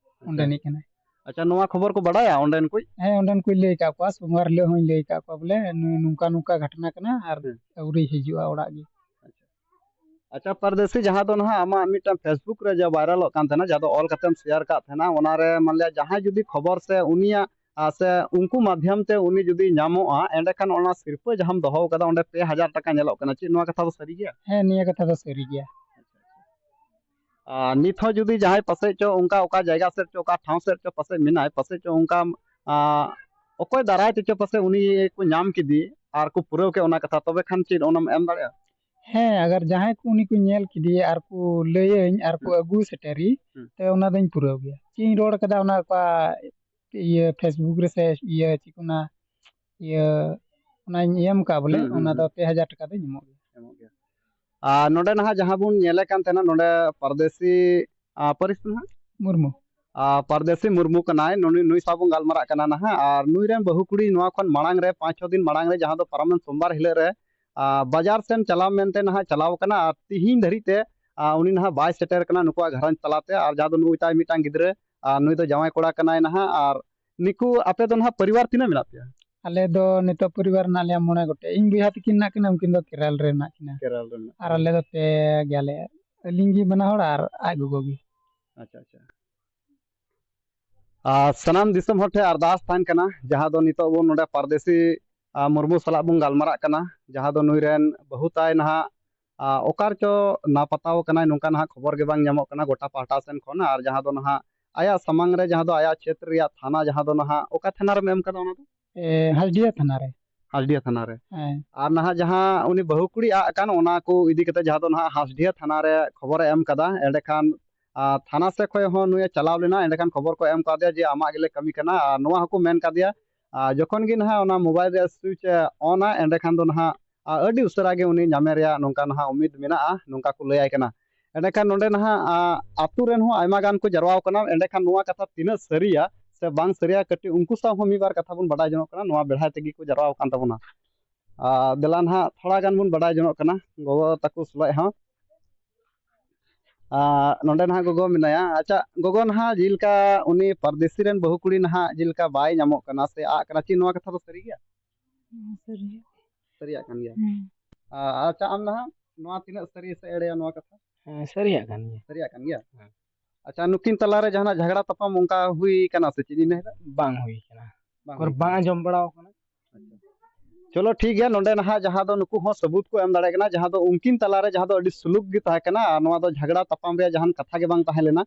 ᱟᱪᱪᱷᱟ᱾ ᱚᱸᱰᱮᱱᱤᱡ ᱠᱟᱱᱟᱭ᱾ ᱟᱪᱪᱷᱟ, ᱱᱚᱣᱟ ᱠᱷᱚᱵᱚᱨ ᱠᱚ ᱵᱟᱰᱟᱭᱟ ᱚᱸᱰᱮᱱ ᱠᱚ? ᱦᱮᱸ, ᱚᱸᱰᱮᱱ ᱠᱚᱧ ᱞᱟᱹᱭ ᱟᱠᱟᱫ ᱠᱚᱣᱟ, ᱥᱳᱢᱵᱟᱨ ᱦᱤᱞᱳᱜ ᱦᱚᱸᱧ ᱞᱟᱹᱭ ᱟᱠᱟᱫ ᱠᱚᱣᱟ ᱵᱚᱞᱮ ᱱᱩᱭ ᱱᱚᱝᱠᱟ ᱱᱚᱝᱠᱟ ᱜᱷᱚᱴᱚᱱᱟ ᱠᱟᱱᱟ ᱟᱨ ᱦᱮᱸ᱾ ᱟᱹᱣᱨᱤ ᱦᱤᱡᱩᱜᱼᱟ ᱚᱲᱟᱜ ᱜᱮ᱾ ᱟᱪᱪᱷᱟ᱾ ᱟᱪᱪᱷᱟ, ᱯᱟᱨᱫᱮᱥᱤ, ᱡᱟᱦᱟᱸ ᱫᱚ ᱱᱟᱦᱟᱜ ᱟᱢᱟᱜ ᱢᱤᱫᱴᱟᱝ Facebook ᱨᱮ ᱡᱟ ᱵᱷᱟᱭᱨᱟᱞᱚᱜ ᱠᱟᱱ ᱛᱟᱦᱮᱱᱟ, ᱡᱟᱦᱟᱸ ᱫᱚ ᱚᱞ ᱠᱟᱛᱮᱢ ᱥᱮᱭᱟᱨ ᱠᱟᱜ ᱛᱟᱦᱮᱱᱟ, ᱚᱱᱟᱨᱮ ᱢᱟᱱᱞᱤᱭᱟ ᱡᱟᱦᱟᱸᱭ ᱡᱩᱫᱤ ᱠᱷᱚᱵᱚᱨ ᱥᱮ ᱩᱱᱤᱭᱟᱜ, ᱟ, ᱥᱮ ᱩᱱᱠᱩ ᱢᱟᱫᱽᱫᱷᱚᱢ ᱛᱮ ᱩᱱᱤ ᱡᱩᱫᱤ ᱧᱟᱢᱚᱜᱼᱟ, ᱮᱸᱰᱮᱠᱷᱟᱱ ᱚᱱᱟ ᱥᱤᱨᱯᱟᱹ ᱡᱟᱦᱟᱸᱢ ᱫᱚᱦᱚ ᱟᱠᱟᱫᱟ ᱚᱸᱰᱮ ᱯᱮ ᱦᱟᱡᱟᱨ ᱴᱟᱠᱟ ᱧᱮᱞᱚᱜ ᱠᱟᱱᱟ, ᱪᱮᱫ ᱱᱚᱣᱟ ᱠᱟᱛᱷᱟ ᱫᱚ ᱥᱟᱹᱨᱤ ᱜᱮᱭᱟ? ᱦᱮᱸ, ᱱᱤᱭᱟᱹ ᱠᱟᱛᱷᱟ ᱫᱚ ᱥᱟᱹᱨᱤ ᱜᱮᱭᱟ᱾ ᱟᱨ ᱱᱤᱛ ᱦᱚᱸ ᱡᱩᱫᱤ ᱡᱟᱦᱟᱸᱭ ᱯᱟᱥᱮᱡ ᱪᱚ ᱚᱱᱠᱟ ᱚᱠᱟ ᱡᱟᱭᱜᱟ ᱥᱮᱫ ᱪᱚ ᱚᱠᱟ ᱴᱷᱟᱶ ᱥᱮᱫ ᱪᱚ ᱯᱟᱥᱮᱡ ᱢᱮᱱᱟᱭ, ᱯᱟᱥᱮᱡ ᱪᱚ ᱚᱱᱠᱟ, ᱟ, ᱚᱠᱚᱭ ᱫᱟᱨᱟᱭ ᱛᱮᱪᱚ ᱯᱟᱥᱮᱡ ᱩᱱᱤ ᱠᱚ ᱧᱟᱢ ᱠᱮᱫᱮ ᱟᱨ ᱠᱚ ᱯᱩᱨᱟᱹᱣ ᱠᱮᱫ ᱚᱱᱟ ᱠᱟᱛᱷᱟ, ᱛᱚᱵᱮ ᱠᱷᱟᱱ ᱪᱮᱫ ᱚᱱᱟᱢ ᱮᱢ ᱫᱟᱲᱮᱭᱟᱜᱼᱟ? ᱦᱮᱸ, ᱟᱜᱟᱨ ᱡᱟᱦᱟᱸᱭ ᱠᱚ ᱩᱱᱤ ᱠᱚ ᱧᱮᱞ ᱠᱮᱫᱮᱭᱟ ᱟᱨ ᱠᱚ ᱞᱟᱹᱭᱟᱹᱧ ᱟᱨ ᱠᱚ ᱦᱩᱸ᱾ ᱟᱹᱜᱩ ᱥᱮᱴᱮᱨᱤ, ᱦᱩᱸ᱾ ᱛᱚ ᱚᱱᱟ ᱫᱚᱧ ᱯᱩᱨᱟᱹᱣ ᱜᱮᱭᱟ᱾ ᱪᱮᱫ ᱤᱧ ᱨᱚᱲ ᱠᱟᱫᱟ ᱚᱱᱟ ᱚᱠᱟ ᱤᱭᱟᱹ Facebook ᱨᱮ ᱥᱮ ᱤᱭᱟᱹ ᱪᱮᱫ ᱠᱚ ᱚᱱᱟ ᱤᱭᱟᱹ ᱚᱱᱟᱧ ᱮᱢ ᱠᱟᱜ ᱵᱚᱞᱮ, ᱦᱩᱸ, ᱦᱩᱸ, ᱚᱱᱟ ᱫᱚ ᱦᱩᱸ᱾ ᱯᱮ ᱦᱟᱡᱟᱨ ᱴᱟᱠᱟ ᱫᱚᱧ ᱮᱢᱚᱜ ᱜᱮᱭᱟ᱾ ᱮᱢᱚᱜ ᱜᱮᱭᱟ᱾ ᱟᱨ ᱱᱚᱰᱮ ᱱᱟᱦᱟᱜ ᱡᱟᱦᱟᱸ ᱵᱚᱱ ᱧᱮᱞᱮ ᱠᱟᱱ ᱛᱟᱦᱮᱱᱟ, ᱱᱚᱰᱮ ᱯᱟᱨᱫᱮᱥᱤ, ᱟᱨ, ᱯᱟᱹᱨᱤᱥ ᱫᱚ ᱱᱟᱦᱟᱜ? ᱢᱩᱨᱢᱩ᱾ ᱟᱨ, ᱯᱟᱨᱫᱮᱥᱤ ᱢᱩᱨᱢᱩ ᱠᱟᱱᱟᱭ, ᱱᱩᱭ, ᱱᱩᱭ ᱥᱟᱶ ᱵᱚᱱ ᱜᱟᱞᱢᱟᱨᱟᱜ ᱠᱟᱱᱟ ᱱᱟᱦᱟᱜ᱾ ᱟᱨ ᱱᱩᱭ ᱨᱮᱱ ᱵᱟᱹᱦᱩ ᱠᱩᱲᱤ ᱱᱚᱣᱟ ᱠᱷᱚᱱ ᱢᱟᱲᱟᱝ ᱨᱮ, ᱯᱟᱸᱪ ᱪᱷᱚ ᱫᱤᱱ ᱢᱟᱲᱟᱝ ᱨᱮ, ᱡᱟᱦᱟᱸ ᱫᱚ ᱯᱟᱨᱚᱢᱮᱱ ᱥᱳᱢᱵᱟᱨ ᱦᱤᱞᱳᱜ ᱨᱮ, ᱟᱨ, ᱵᱟᱡᱟᱨ ᱥᱮᱱ ᱪᱟᱞᱟᱣ ᱢᱮᱱᱛᱮ ᱱᱟᱦᱟᱜ ᱪᱟᱞᱟᱣ ᱠᱟᱱᱟ᱾ ᱟᱨ ᱛᱤᱦᱤᱧ ᱫᱷᱟᱹᱨᱤᱡ ᱛᱮ, ᱟᱨ, ᱩᱱᱤ ᱱᱟᱦᱟᱜ ᱵᱟᱭ ᱥᱮᱴᱮᱨ ᱠᱟᱱᱟ ᱱᱩᱠᱩᱣᱟᱜ ᱜᱷᱟᱨᱚᱸᱡᱽ ᱛᱟᱞᱟᱛᱮ᱾ ᱟᱨ ᱡᱟᱦᱟᱸ ᱫᱚ ᱱᱩᱭ ᱛᱟᱭ ᱢᱤᱫᱴᱟᱝ ᱜᱤᱫᱽᱨᱟᱹ, ᱟᱨ ᱱᱩᱭ ᱫᱚ ᱡᱟᱶᱟᱭ ᱠᱚᱲᱟ ᱠᱟᱱᱟᱭ ᱱᱟᱦᱟᱜ᱾ ᱟᱨ ᱱᱤᱠᱩ ᱟᱯᱮ ᱫᱚ ᱱᱟᱦᱟᱜ ᱯᱚᱨᱤᱵᱟᱨ ᱛᱤᱱᱟᱹᱜ ᱢᱮᱱᱟᱜ ᱯᱮᱭᱟ? ᱟᱞᱮ ᱫᱚ ᱱᱤᱛᱚᱜ ᱯᱚᱨᱤᱵᱟᱨ ᱢᱮᱱᱟᱜ ᱞᱮᱭᱟ ᱢᱚᱬᱮ ᱜᱚᱴᱮᱡ᱾ ᱤᱧ ᱵᱚᱭᱦᱟ ᱛᱟᱹᱠᱤᱱ ᱢᱮᱱᱟᱜ ᱠᱤᱱᱟ, ᱩᱱᱠᱤᱱ ᱫᱚ ᱠᱮᱨᱟᱞ ᱨᱮ ᱢᱮᱱᱟᱜ ᱠᱤᱱᱟ᱾ ᱠᱮᱨᱟᱞ ᱨᱮ ᱢᱮᱱᱟᱜ ᱟᱨ ᱠᱤᱱᱟ᱾ ᱟᱞᱮ ᱫᱚ ᱯᱮ ᱜᱮᱭᱟᱞᱮ, ᱟᱹᱞᱤᱧ ᱜᱮ ᱵᱟᱱᱟ ᱦᱚᱲ ᱟᱨ ᱟᱡ ᱜᱚᱜᱚ ᱜᱮ᱾ ᱟᱪᱪᱷᱟ, ᱟᱪᱪᱷᱟ᱾ ᱟᱨ ᱥᱟᱱᱟᱢ ᱫᱤᱥᱚᱢ ᱦᱚᱲ ᱴᱷᱮᱱ ᱟᱨᱫᱟᱥ ᱛᱟᱦᱮᱱ ᱠᱟᱱᱟ, ᱡᱟᱦᱟᱸ ᱫᱚ ᱱᱤᱛᱚᱜ ᱵᱚᱱ ᱱᱚᱰᱮ ᱯᱟᱨᱫᱮᱥᱤ, ᱟᱨ, ᱢᱩᱨᱢᱩ ᱥᱟᱞᱟᱜ ᱵᱚᱱ ᱜᱟᱞᱢᱟᱨᱟᱜ ᱠᱟᱱᱟ, ᱡᱟᱦᱟᱸ ᱫᱚ ᱱᱩᱭ ᱨᱮᱱ ᱵᱟᱹᱦᱩ ᱛᱟᱭ ᱱᱟᱦᱟᱜ, ᱟᱨ, ᱚᱠᱟ ᱨᱮᱪᱚ ᱱᱟᱯᱟᱛᱟᱣ ᱠᱟᱱᱟᱭ, ᱱᱚᱝᱠᱟ ᱱᱟᱦᱟᱜ ᱠᱷᱚᱵᱚᱨ ᱜᱮ ᱵᱟᱝ ᱧᱟᱢᱚᱜ ᱠᱟᱱᱟ ᱜᱚᱴᱟ ᱯᱟᱦᱴᱟ ᱥᱮᱱ ᱠᱷᱚᱱ᱾ ᱟᱨ ᱡᱟᱦᱟᱸ ᱫᱚ ᱱᱟᱦᱟᱜ ᱟᱭᱟᱜ ᱥᱟᱢᱟᱝ ᱨᱮ, ᱡᱟᱦᱟᱸ ᱫᱚ ᱟᱭᱟᱜ ᱪᱷᱮᱛᱨᱚ ᱨᱮᱭᱟᱜ ᱛᱷᱟᱱᱟ, ᱡᱟᱦᱟᱸ ᱫᱚ ᱱᱟᱦᱟᱜ ᱚᱠᱟ ᱛᱷᱟᱱᱟ ᱨᱮᱢ ᱮᱢ ᱠᱟᱫᱟ ᱚᱱᱟ ᱫᱚ? ᱮ, ᱦᱟᱥᱰᱤᱦᱟ ᱛᱷᱟᱱᱟ ᱨᱮ᱾ ᱦᱟᱥᱰᱤᱦᱟ ᱛᱷᱟᱱᱟ ᱨᱮ᱾ ᱦᱮᱸ᱾ ᱟᱨ ᱱᱟᱦᱟᱜ ᱡᱟᱦᱟᱸ ᱩᱱᱤ ᱵᱟᱹᱦᱩ ᱠᱩᱲᱤ ᱟᱜ ᱠᱟᱱ, ᱚᱱᱟ ᱠᱚ ᱤᱫᱤ ᱠᱟᱛᱮ ᱡᱟᱦᱟᱸ ᱫᱚ ᱱᱟᱦᱟᱜ ᱦᱟᱥᱰᱤᱦᱟ ᱛᱷᱟᱱᱟ ᱨᱮ ᱠᱷᱚᱵᱚᱨᱮ ᱮᱢ ᱠᱟᱫᱟ, ᱮᱸᱰᱮᱠᱷᱟᱱ, ᱟᱨ, ᱛᱷᱟᱱᱟ ᱥᱮᱫ ᱠᱷᱚᱱ ᱦᱚᱸ ᱱᱩᱭᱮ ᱪᱟᱞᱟᱣ ᱞᱮᱱᱟ, ᱮᱸᱰᱮᱠᱷᱟᱱ ᱠᱷᱚᱵᱚᱨ ᱠᱚ ᱮᱢ ᱠᱟᱫᱮᱭᱟ ᱡᱮ ᱟᱢᱟᱜ ᱜᱮᱞᱮ ᱠᱟᱹᱢᱤ ᱠᱟᱱᱟ, ᱟᱨ ᱱᱚᱣᱟ ᱦᱚᱸᱠᱚ ᱢᱮᱱ ᱠᱟᱫᱮᱭᱟ, ᱟᱨ, ᱡᱚᱠᱷᱚᱱ ᱜᱮ ᱱᱟᱦᱟᱜ ᱚᱱᱟ ᱢᱳᱵᱟᱭᱤᱞ ᱨᱮᱭᱟᱜ ᱥᱩᱭᱤᱪ ᱮ ᱚᱱᱟ, ᱮᱸᱰᱮᱠᱷᱟᱱ ᱫᱚ ᱱᱟᱦᱟᱜ, ᱟᱨ, ᱟᱹᱰᱤ ᱩᱥᱟᱹᱨᱟ ᱜᱮ ᱩᱱᱤ ᱧᱟᱢᱮ ᱨᱮᱭᱟᱜ ᱱᱚᱝᱠᱟ ᱱᱟᱦᱟᱜ ᱩᱢᱤᱫ ᱢᱮᱱᱟᱜᱼᱟ, ᱱᱚᱝᱠᱟ ᱠᱚ ᱞᱟᱹᱭᱟᱭ ᱠᱟᱱᱟ᱾ ᱮᱸᱰᱮᱠᱷᱟᱱ ᱱᱚᱰᱮ ᱱᱟᱦᱟᱜ, ᱟᱨ, ᱟᱛᱳ ᱨᱮᱱ ᱦᱚᱸ ᱟᱭᱢᱟ ᱜᱟᱱ ᱠᱚ ᱡᱟᱨᱣᱟ ᱟᱠᱟᱱᱟ, ᱮᱸᱰᱮᱠᱷᱟᱱ ᱱᱚᱣᱟ ᱠᱟᱛᱷᱟ ᱛᱤᱱᱟᱹᱜ ᱥᱟᱹᱨᱤᱭᱟ ᱥᱮ ᱵᱟᱝ ᱥᱟᱹᱨᱤᱭᱟ, ᱠᱟᱹᱴᱤᱡ ᱩᱱᱠᱩ ᱥᱟᱶ ᱦᱚᱸ ᱢᱤᱫ ᱵᱟᱨ ᱠᱟᱛᱷᱟ ᱵᱚᱱ ᱵᱟᱰᱟᱭ ᱡᱚᱱᱚᱜ ᱠᱟᱱᱟ, ᱱᱚᱣᱟ ᱵᱮᱲᱦᱟᱭ ᱛᱮᱜᱮ ᱠᱚ ᱡᱟᱨᱣᱟ ᱟᱠᱟᱱ ᱛᱟᱵᱚᱱᱟ᱾ ᱟᱨ, ᱫᱮᱞᱟ ᱱᱟᱦᱟᱜ ᱛᱷᱚᱲᱟ ᱜᱟᱱ ᱵᱚᱱ ᱵᱟᱰᱟᱭ ᱡᱚᱱᱚᱜ ᱠᱟᱱᱟ ᱜᱚᱜᱚ ᱛᱟᱠᱚ ᱥᱟᱞᱟᱜ ᱦᱚᱸ᱾ ᱟᱨ, ᱱᱚᱰᱮ ᱱᱟᱦᱟᱜ ᱜᱚᱜᱚ ᱢᱮᱱᱟᱭᱟ᱾ ᱟᱪᱪᱷᱟ ᱜᱚᱜᱚ, ᱱᱟᱦᱟᱜ ᱡᱮᱞᱮᱠᱟ ᱩᱱᱤ ᱯᱟᱨᱫᱮᱥᱤ ᱨᱮᱱ ᱵᱟᱹᱦᱩ ᱠᱩᱲᱤ ᱱᱟᱦᱟᱜ ᱡᱮᱞᱮᱠᱟ ᱵᱟᱭ ᱧᱟᱢᱚᱜ ᱠᱟᱱᱟ ᱥᱮ ᱟᱜ ᱠᱟᱱᱟ, ᱪᱮᱫ ᱱᱚᱣᱟ ᱠᱟᱛᱷᱟ ᱫᱚ ᱥᱟᱹᱨᱤ ᱜᱮᱭᱟ? ᱦᱮᱸ, ᱥᱟᱹᱨᱤ᱾ ᱥᱟᱹᱨᱤᱭᱟᱜ ᱠᱟᱱ ᱜᱮᱭᱟ᱾ ᱦᱮᱸ᱾ ᱟᱨ, ᱟᱪᱪᱷᱟ ᱟᱢ ᱱᱟᱦᱟᱜ ᱱᱚᱣᱟ ᱛᱤᱱᱟᱹᱜ ᱥᱟᱹᱨᱤ ᱥᱮ ᱮᱲᱮᱭᱟ ᱱᱚᱣᱟ ᱠᱟᱛᱷᱟ? ᱦᱮᱸ, ᱥᱟᱹᱨᱤᱭᱟᱜ ᱠᱟᱱ ᱜᱮᱭᱟ᱾ ᱥᱟᱹᱨᱤᱭᱟᱜ ᱠᱟᱱ ᱜᱮᱭᱟ? ᱦᱮᱸ᱾ ᱟᱪᱪᱷᱟ, ᱱᱩᱠᱤᱱ ᱛᱟᱞᱟᱨᱮ ᱡᱟᱦᱟᱱᱟᱜ ᱡᱷᱟᱜᱽᱲᱟ ᱛᱟᱯᱟᱢ ᱚᱱᱠᱟ ᱦᱩᱭ ᱠᱟᱱᱟ ᱥᱮ ᱪᱮᱫ ᱤᱱᱟᱹ ᱦᱤᱞᱳᱜ? ᱵᱟᱝ ᱦᱩᱭ ᱠᱟᱱᱟ᱾ ᱵᱟᱝ ᱚᱠᱚᱨ ᱦᱩᱭ ᱵᱟᱝ ᱠᱟᱱᱟ᱾ ᱟᱸᱡᱚᱢ ᱵᱟᱲᱟᱣ ᱠᱟᱱᱟ᱾ ᱟᱪᱪᱷᱟ᱾ ᱪᱚᱞᱚ ᱴᱷᱤᱠ ᱜᱮᱭᱟ, ᱱᱚᱰᱮ ᱱᱟᱦᱟᱜ ᱡᱟᱦᱟᱸ ᱫᱚ ᱱᱩᱠᱩ ᱦᱚᱸ ᱥᱟᱹᱵᱩᱛ ᱠᱚ ᱮᱢ ᱫᱟᱲᱮᱭᱟᱜ ᱠᱟᱱᱟ, ᱡᱟᱦᱟᱸ ᱫᱚ ᱩᱱᱠᱤᱱ ᱛᱟᱞᱟᱨᱮ ᱡᱟᱦᱟᱸ ᱫᱚ ᱟᱹᱰᱤ ᱥᱩᱞᱩᱠ ᱜᱮ ᱛᱟᱦᱮᱸ ᱠᱟᱱᱟ ᱟᱨ ᱱᱚᱣᱟ ᱫᱚ ᱡᱷᱟᱜᱽᱲᱟ ᱛᱟᱯᱟᱢ ᱨᱮᱭᱟᱜ ᱡᱟᱦᱟᱱ ᱠᱟᱛᱷᱟ ᱜᱮ ᱵᱟᱝ ᱛᱟᱦᱮᱸ ᱞᱮᱱᱟ᱾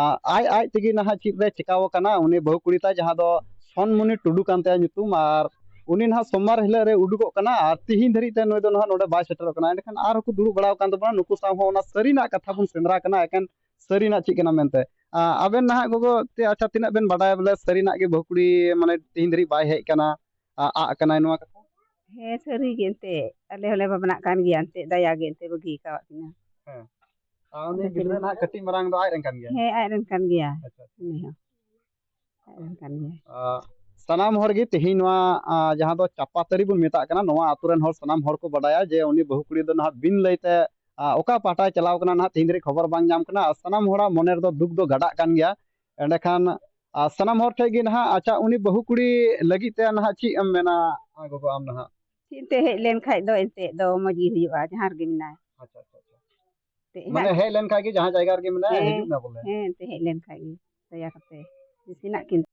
ᱟᱨ ᱟᱡ ᱟᱡ ᱛᱮᱜᱮ ᱱᱟᱦᱟᱜ ᱪᱮᱫ ᱨᱮ ᱪᱤᱠᱟᱣ ᱠᱟᱱᱟ, ᱩᱱᱤ ᱵᱟᱹᱦᱩ ᱠᱩᱲᱤ ᱛᱟᱭ ᱡᱟᱦᱟᱸ ᱫᱚ ᱥᱚᱱᱢᱩᱱᱤ ᱴᱩᱰᱩ ᱠᱟᱱ ᱛᱟᱭᱟ ᱧᱩᱛᱩᱢ, ᱟᱨ ᱩᱱᱤ ᱱᱟᱦᱟᱜ ᱥᱳᱢᱵᱟᱨ ᱦᱤᱞᱳᱜ ᱨᱮ ᱩᱰᱩᱠᱚᱜ ᱠᱟᱱᱟ ᱟᱨ ᱛᱤᱦᱤᱧ ᱫᱷᱟᱹᱨᱤᱡ ᱛᱮ ᱱᱩᱭ ᱫᱚ ᱱᱟᱦᱟᱜ ᱱᱚᱰᱮ ᱵᱟᱭ ᱥᱮᱴᱮᱨᱚᱜ ᱠᱟᱱᱟ᱾ ᱮᱸᱰᱮᱠᱷᱟᱱ ᱟᱨᱦᱚᱸ ᱠᱚ ᱫᱩᱲᱩᱵ ᱵᱟᱲᱟᱣ ᱠᱟᱱ ᱛᱟᱵᱚᱱᱟ, ᱱᱩᱠᱩ ᱥᱟᱶ ᱦᱚᱸ ᱚᱱᱟ ᱥᱟᱹᱨᱤᱱᱟᱜ ᱠᱟᱛᱷᱟ ᱵᱚᱱ ᱥᱮᱸᱫᱽᱨᱟ ᱠᱟᱱᱟ, ᱮᱠᱮᱱ ᱥᱟᱹᱨᱤᱱᱟᱜ ᱪᱮᱫ ᱠᱟᱱᱟ ᱢᱮᱱᱛᱮ᱾ ᱟ, ᱟᱵᱮᱱ ᱱᱟᱦᱟᱜ ᱜᱚᱜᱚ ᱛᱮ, ᱟᱪᱪᱷᱟ, ᱛᱤᱱᱟᱹᱜ ᱵᱮᱱ ᱵᱟᱰᱟᱭᱟ ᱵᱚᱞᱮ ᱥᱟᱹᱨᱤᱱᱟᱜ ᱜᱮ ᱵᱟᱹᱦᱩ ᱠᱩᱲᱤ ᱢᱟᱱᱮ ᱛᱤᱦᱤᱧ ᱫᱷᱟᱹᱨᱤᱡ ᱵᱟᱭ ᱦᱮᱡ ᱠᱟᱱᱟ, ᱟ, ᱟᱜ ᱠᱟᱱᱟᱭ ᱱᱚᱣᱟ ᱠᱟᱛᱷᱟ? ᱦᱮᱸ, ᱥᱟᱹᱨᱤ ᱜᱮ ᱮᱱᱛᱮ, ᱟᱞᱮ ᱦᱚᱸᱞᱮ ᱵᱷᱟᱵᱽᱱᱟᱜ ᱠᱟᱱ ᱜᱮᱭᱟ ᱮᱱᱛᱮ, ᱫᱟᱭᱟ ᱜᱮ ᱮᱱᱛᱮ ᱵᱟᱹᱜᱤ ᱟᱠᱟᱣᱟᱫ ᱠᱤᱱᱟ᱾ ᱦᱮᱸ᱾ ᱟᱨ ᱩᱱᱤ ᱟᱫᱚ ᱜᱤᱫᱽᱨᱟᱹ ᱪᱮᱫ? ᱱᱟᱦᱟᱜ ᱠᱟᱹᱴᱤᱡ ᱢᱟᱨᱟᱝ ᱫᱚ ᱟᱡ ᱨᱮᱱ ᱠᱟᱱ ᱜᱮᱭᱟ? ᱦᱮᱸ, ᱟᱡ ᱨᱮᱱ ᱠᱟᱱ ᱜᱮᱭᱟ᱾ ᱟᱪᱪᱷᱟ, ᱟᱪᱪᱷᱟ᱾ ᱩᱱᱤ ᱦᱚᱸ ᱟᱡ ᱨᱮᱱ ᱠᱟᱱ ᱜᱮᱭᱟ᱾ ᱟ, ᱥᱟᱱᱟᱢ ᱦᱚᱲ ᱜᱮ ᱛᱮᱦᱮᱧ ᱱᱚᱣᱟ, ᱟ, ᱡᱟᱦᱟᱸ ᱫᱚ ᱪᱟᱯᱟᱛᱟᱹᱨᱤ ᱵᱚᱱ ᱢᱮᱛᱟᱜ ᱠᱟᱱᱟ, ᱱᱚᱣᱟ ᱟᱛᱳ ᱨᱮᱱ ᱦᱚᱲ ᱥᱟᱱᱟᱢ ᱦᱚᱲ ᱠᱚ ᱵᱟᱰᱟᱭᱟ ᱡᱮ ᱩᱱᱤ ᱵᱟᱹᱦᱩ ᱠᱩᱲᱤ ᱫᱚ ᱱᱟᱦᱟᱜ ᱵᱤᱱ ᱞᱟᱹᱭᱛᱮ, ᱟ, ᱚᱠᱟ ᱯᱟᱦᱴᱟᱭ ᱪᱟᱞᱟᱣ ᱠᱟᱱᱟ ᱱᱟᱦᱟᱜ ᱛᱮᱦᱮᱧ ᱫᱷᱟᱹᱨᱤᱡ ᱠᱷᱚᱵᱚᱨ ᱵᱟᱝ ᱧᱟᱢ ᱠᱟᱱᱟ᱾ ᱟᱨ ᱥᱟᱱᱟᱢ ᱦᱚᱲᱟᱜ ᱢᱚᱱᱮ ᱨᱮᱫᱚ ᱫᱩᱠ ᱫᱚ ᱜᱟᱰᱟᱜ ᱠᱟᱱ ᱜᱮᱭᱟ᱾ ᱮᱸᱰᱮᱠᱷᱟᱱ, ᱟ, ᱥᱟᱱᱟᱢ ᱦᱚᱲ ᱴᱷᱮᱱ ᱜᱮ ᱱᱟᱦᱟᱜ, ᱟᱪᱪᱷᱟ, ᱩᱱᱤ ᱵᱟᱹᱦᱩ ᱠᱩᱲᱤ ᱞᱟᱹᱜᱤᱫ ᱛᱮ ᱱᱟᱦᱟᱜ ᱪᱮᱫ ᱮᱢ ᱢᱮᱱᱟ, ᱟ, ᱜᱚᱜᱚ ᱟᱢ ᱱᱟᱦᱟᱜ? ᱪᱮᱫ ᱮᱱᱛᱮ ᱦᱮᱡ ᱞᱮᱱ ᱠᱷᱟᱡ ᱫᱚ ᱮᱱᱛᱮ ᱫᱚ ᱢᱚᱡᱽ ᱜᱮ ᱦᱩᱭᱩᱜᱼᱟ, ᱡᱟᱦᱟᱸ ᱨᱮᱜᱮ ᱢᱮᱱᱟᱭ᱾ ᱟᱪᱪᱷᱟ, ᱟᱪᱪᱷᱟ, ᱟᱪᱪᱷᱟ᱾ ᱮᱱᱛᱮ ᱢᱟᱱᱮ ᱦᱮᱡ ᱦᱮᱡ ᱞᱮᱱ ᱠᱷᱟᱡ ᱜᱮ ᱡᱟᱦᱟᱸ ᱡᱟᱭᱜᱟ ᱨᱮᱜᱮ ᱢᱮᱱᱟᱭᱟ, ᱦᱮᱸ, ᱦᱤᱡᱩᱜ ᱢᱮ ᱵᱚᱞᱮ᱾ ᱦᱮᱸ, ᱮᱱᱛᱮ ᱦᱮᱡ ᱞᱮᱱ ᱠᱷᱟᱡ ᱜᱮ ᱫᱟᱭᱟ ᱠᱟᱛᱮ᱾ ᱤᱥᱤᱱᱟᱜ ᱠᱤᱱ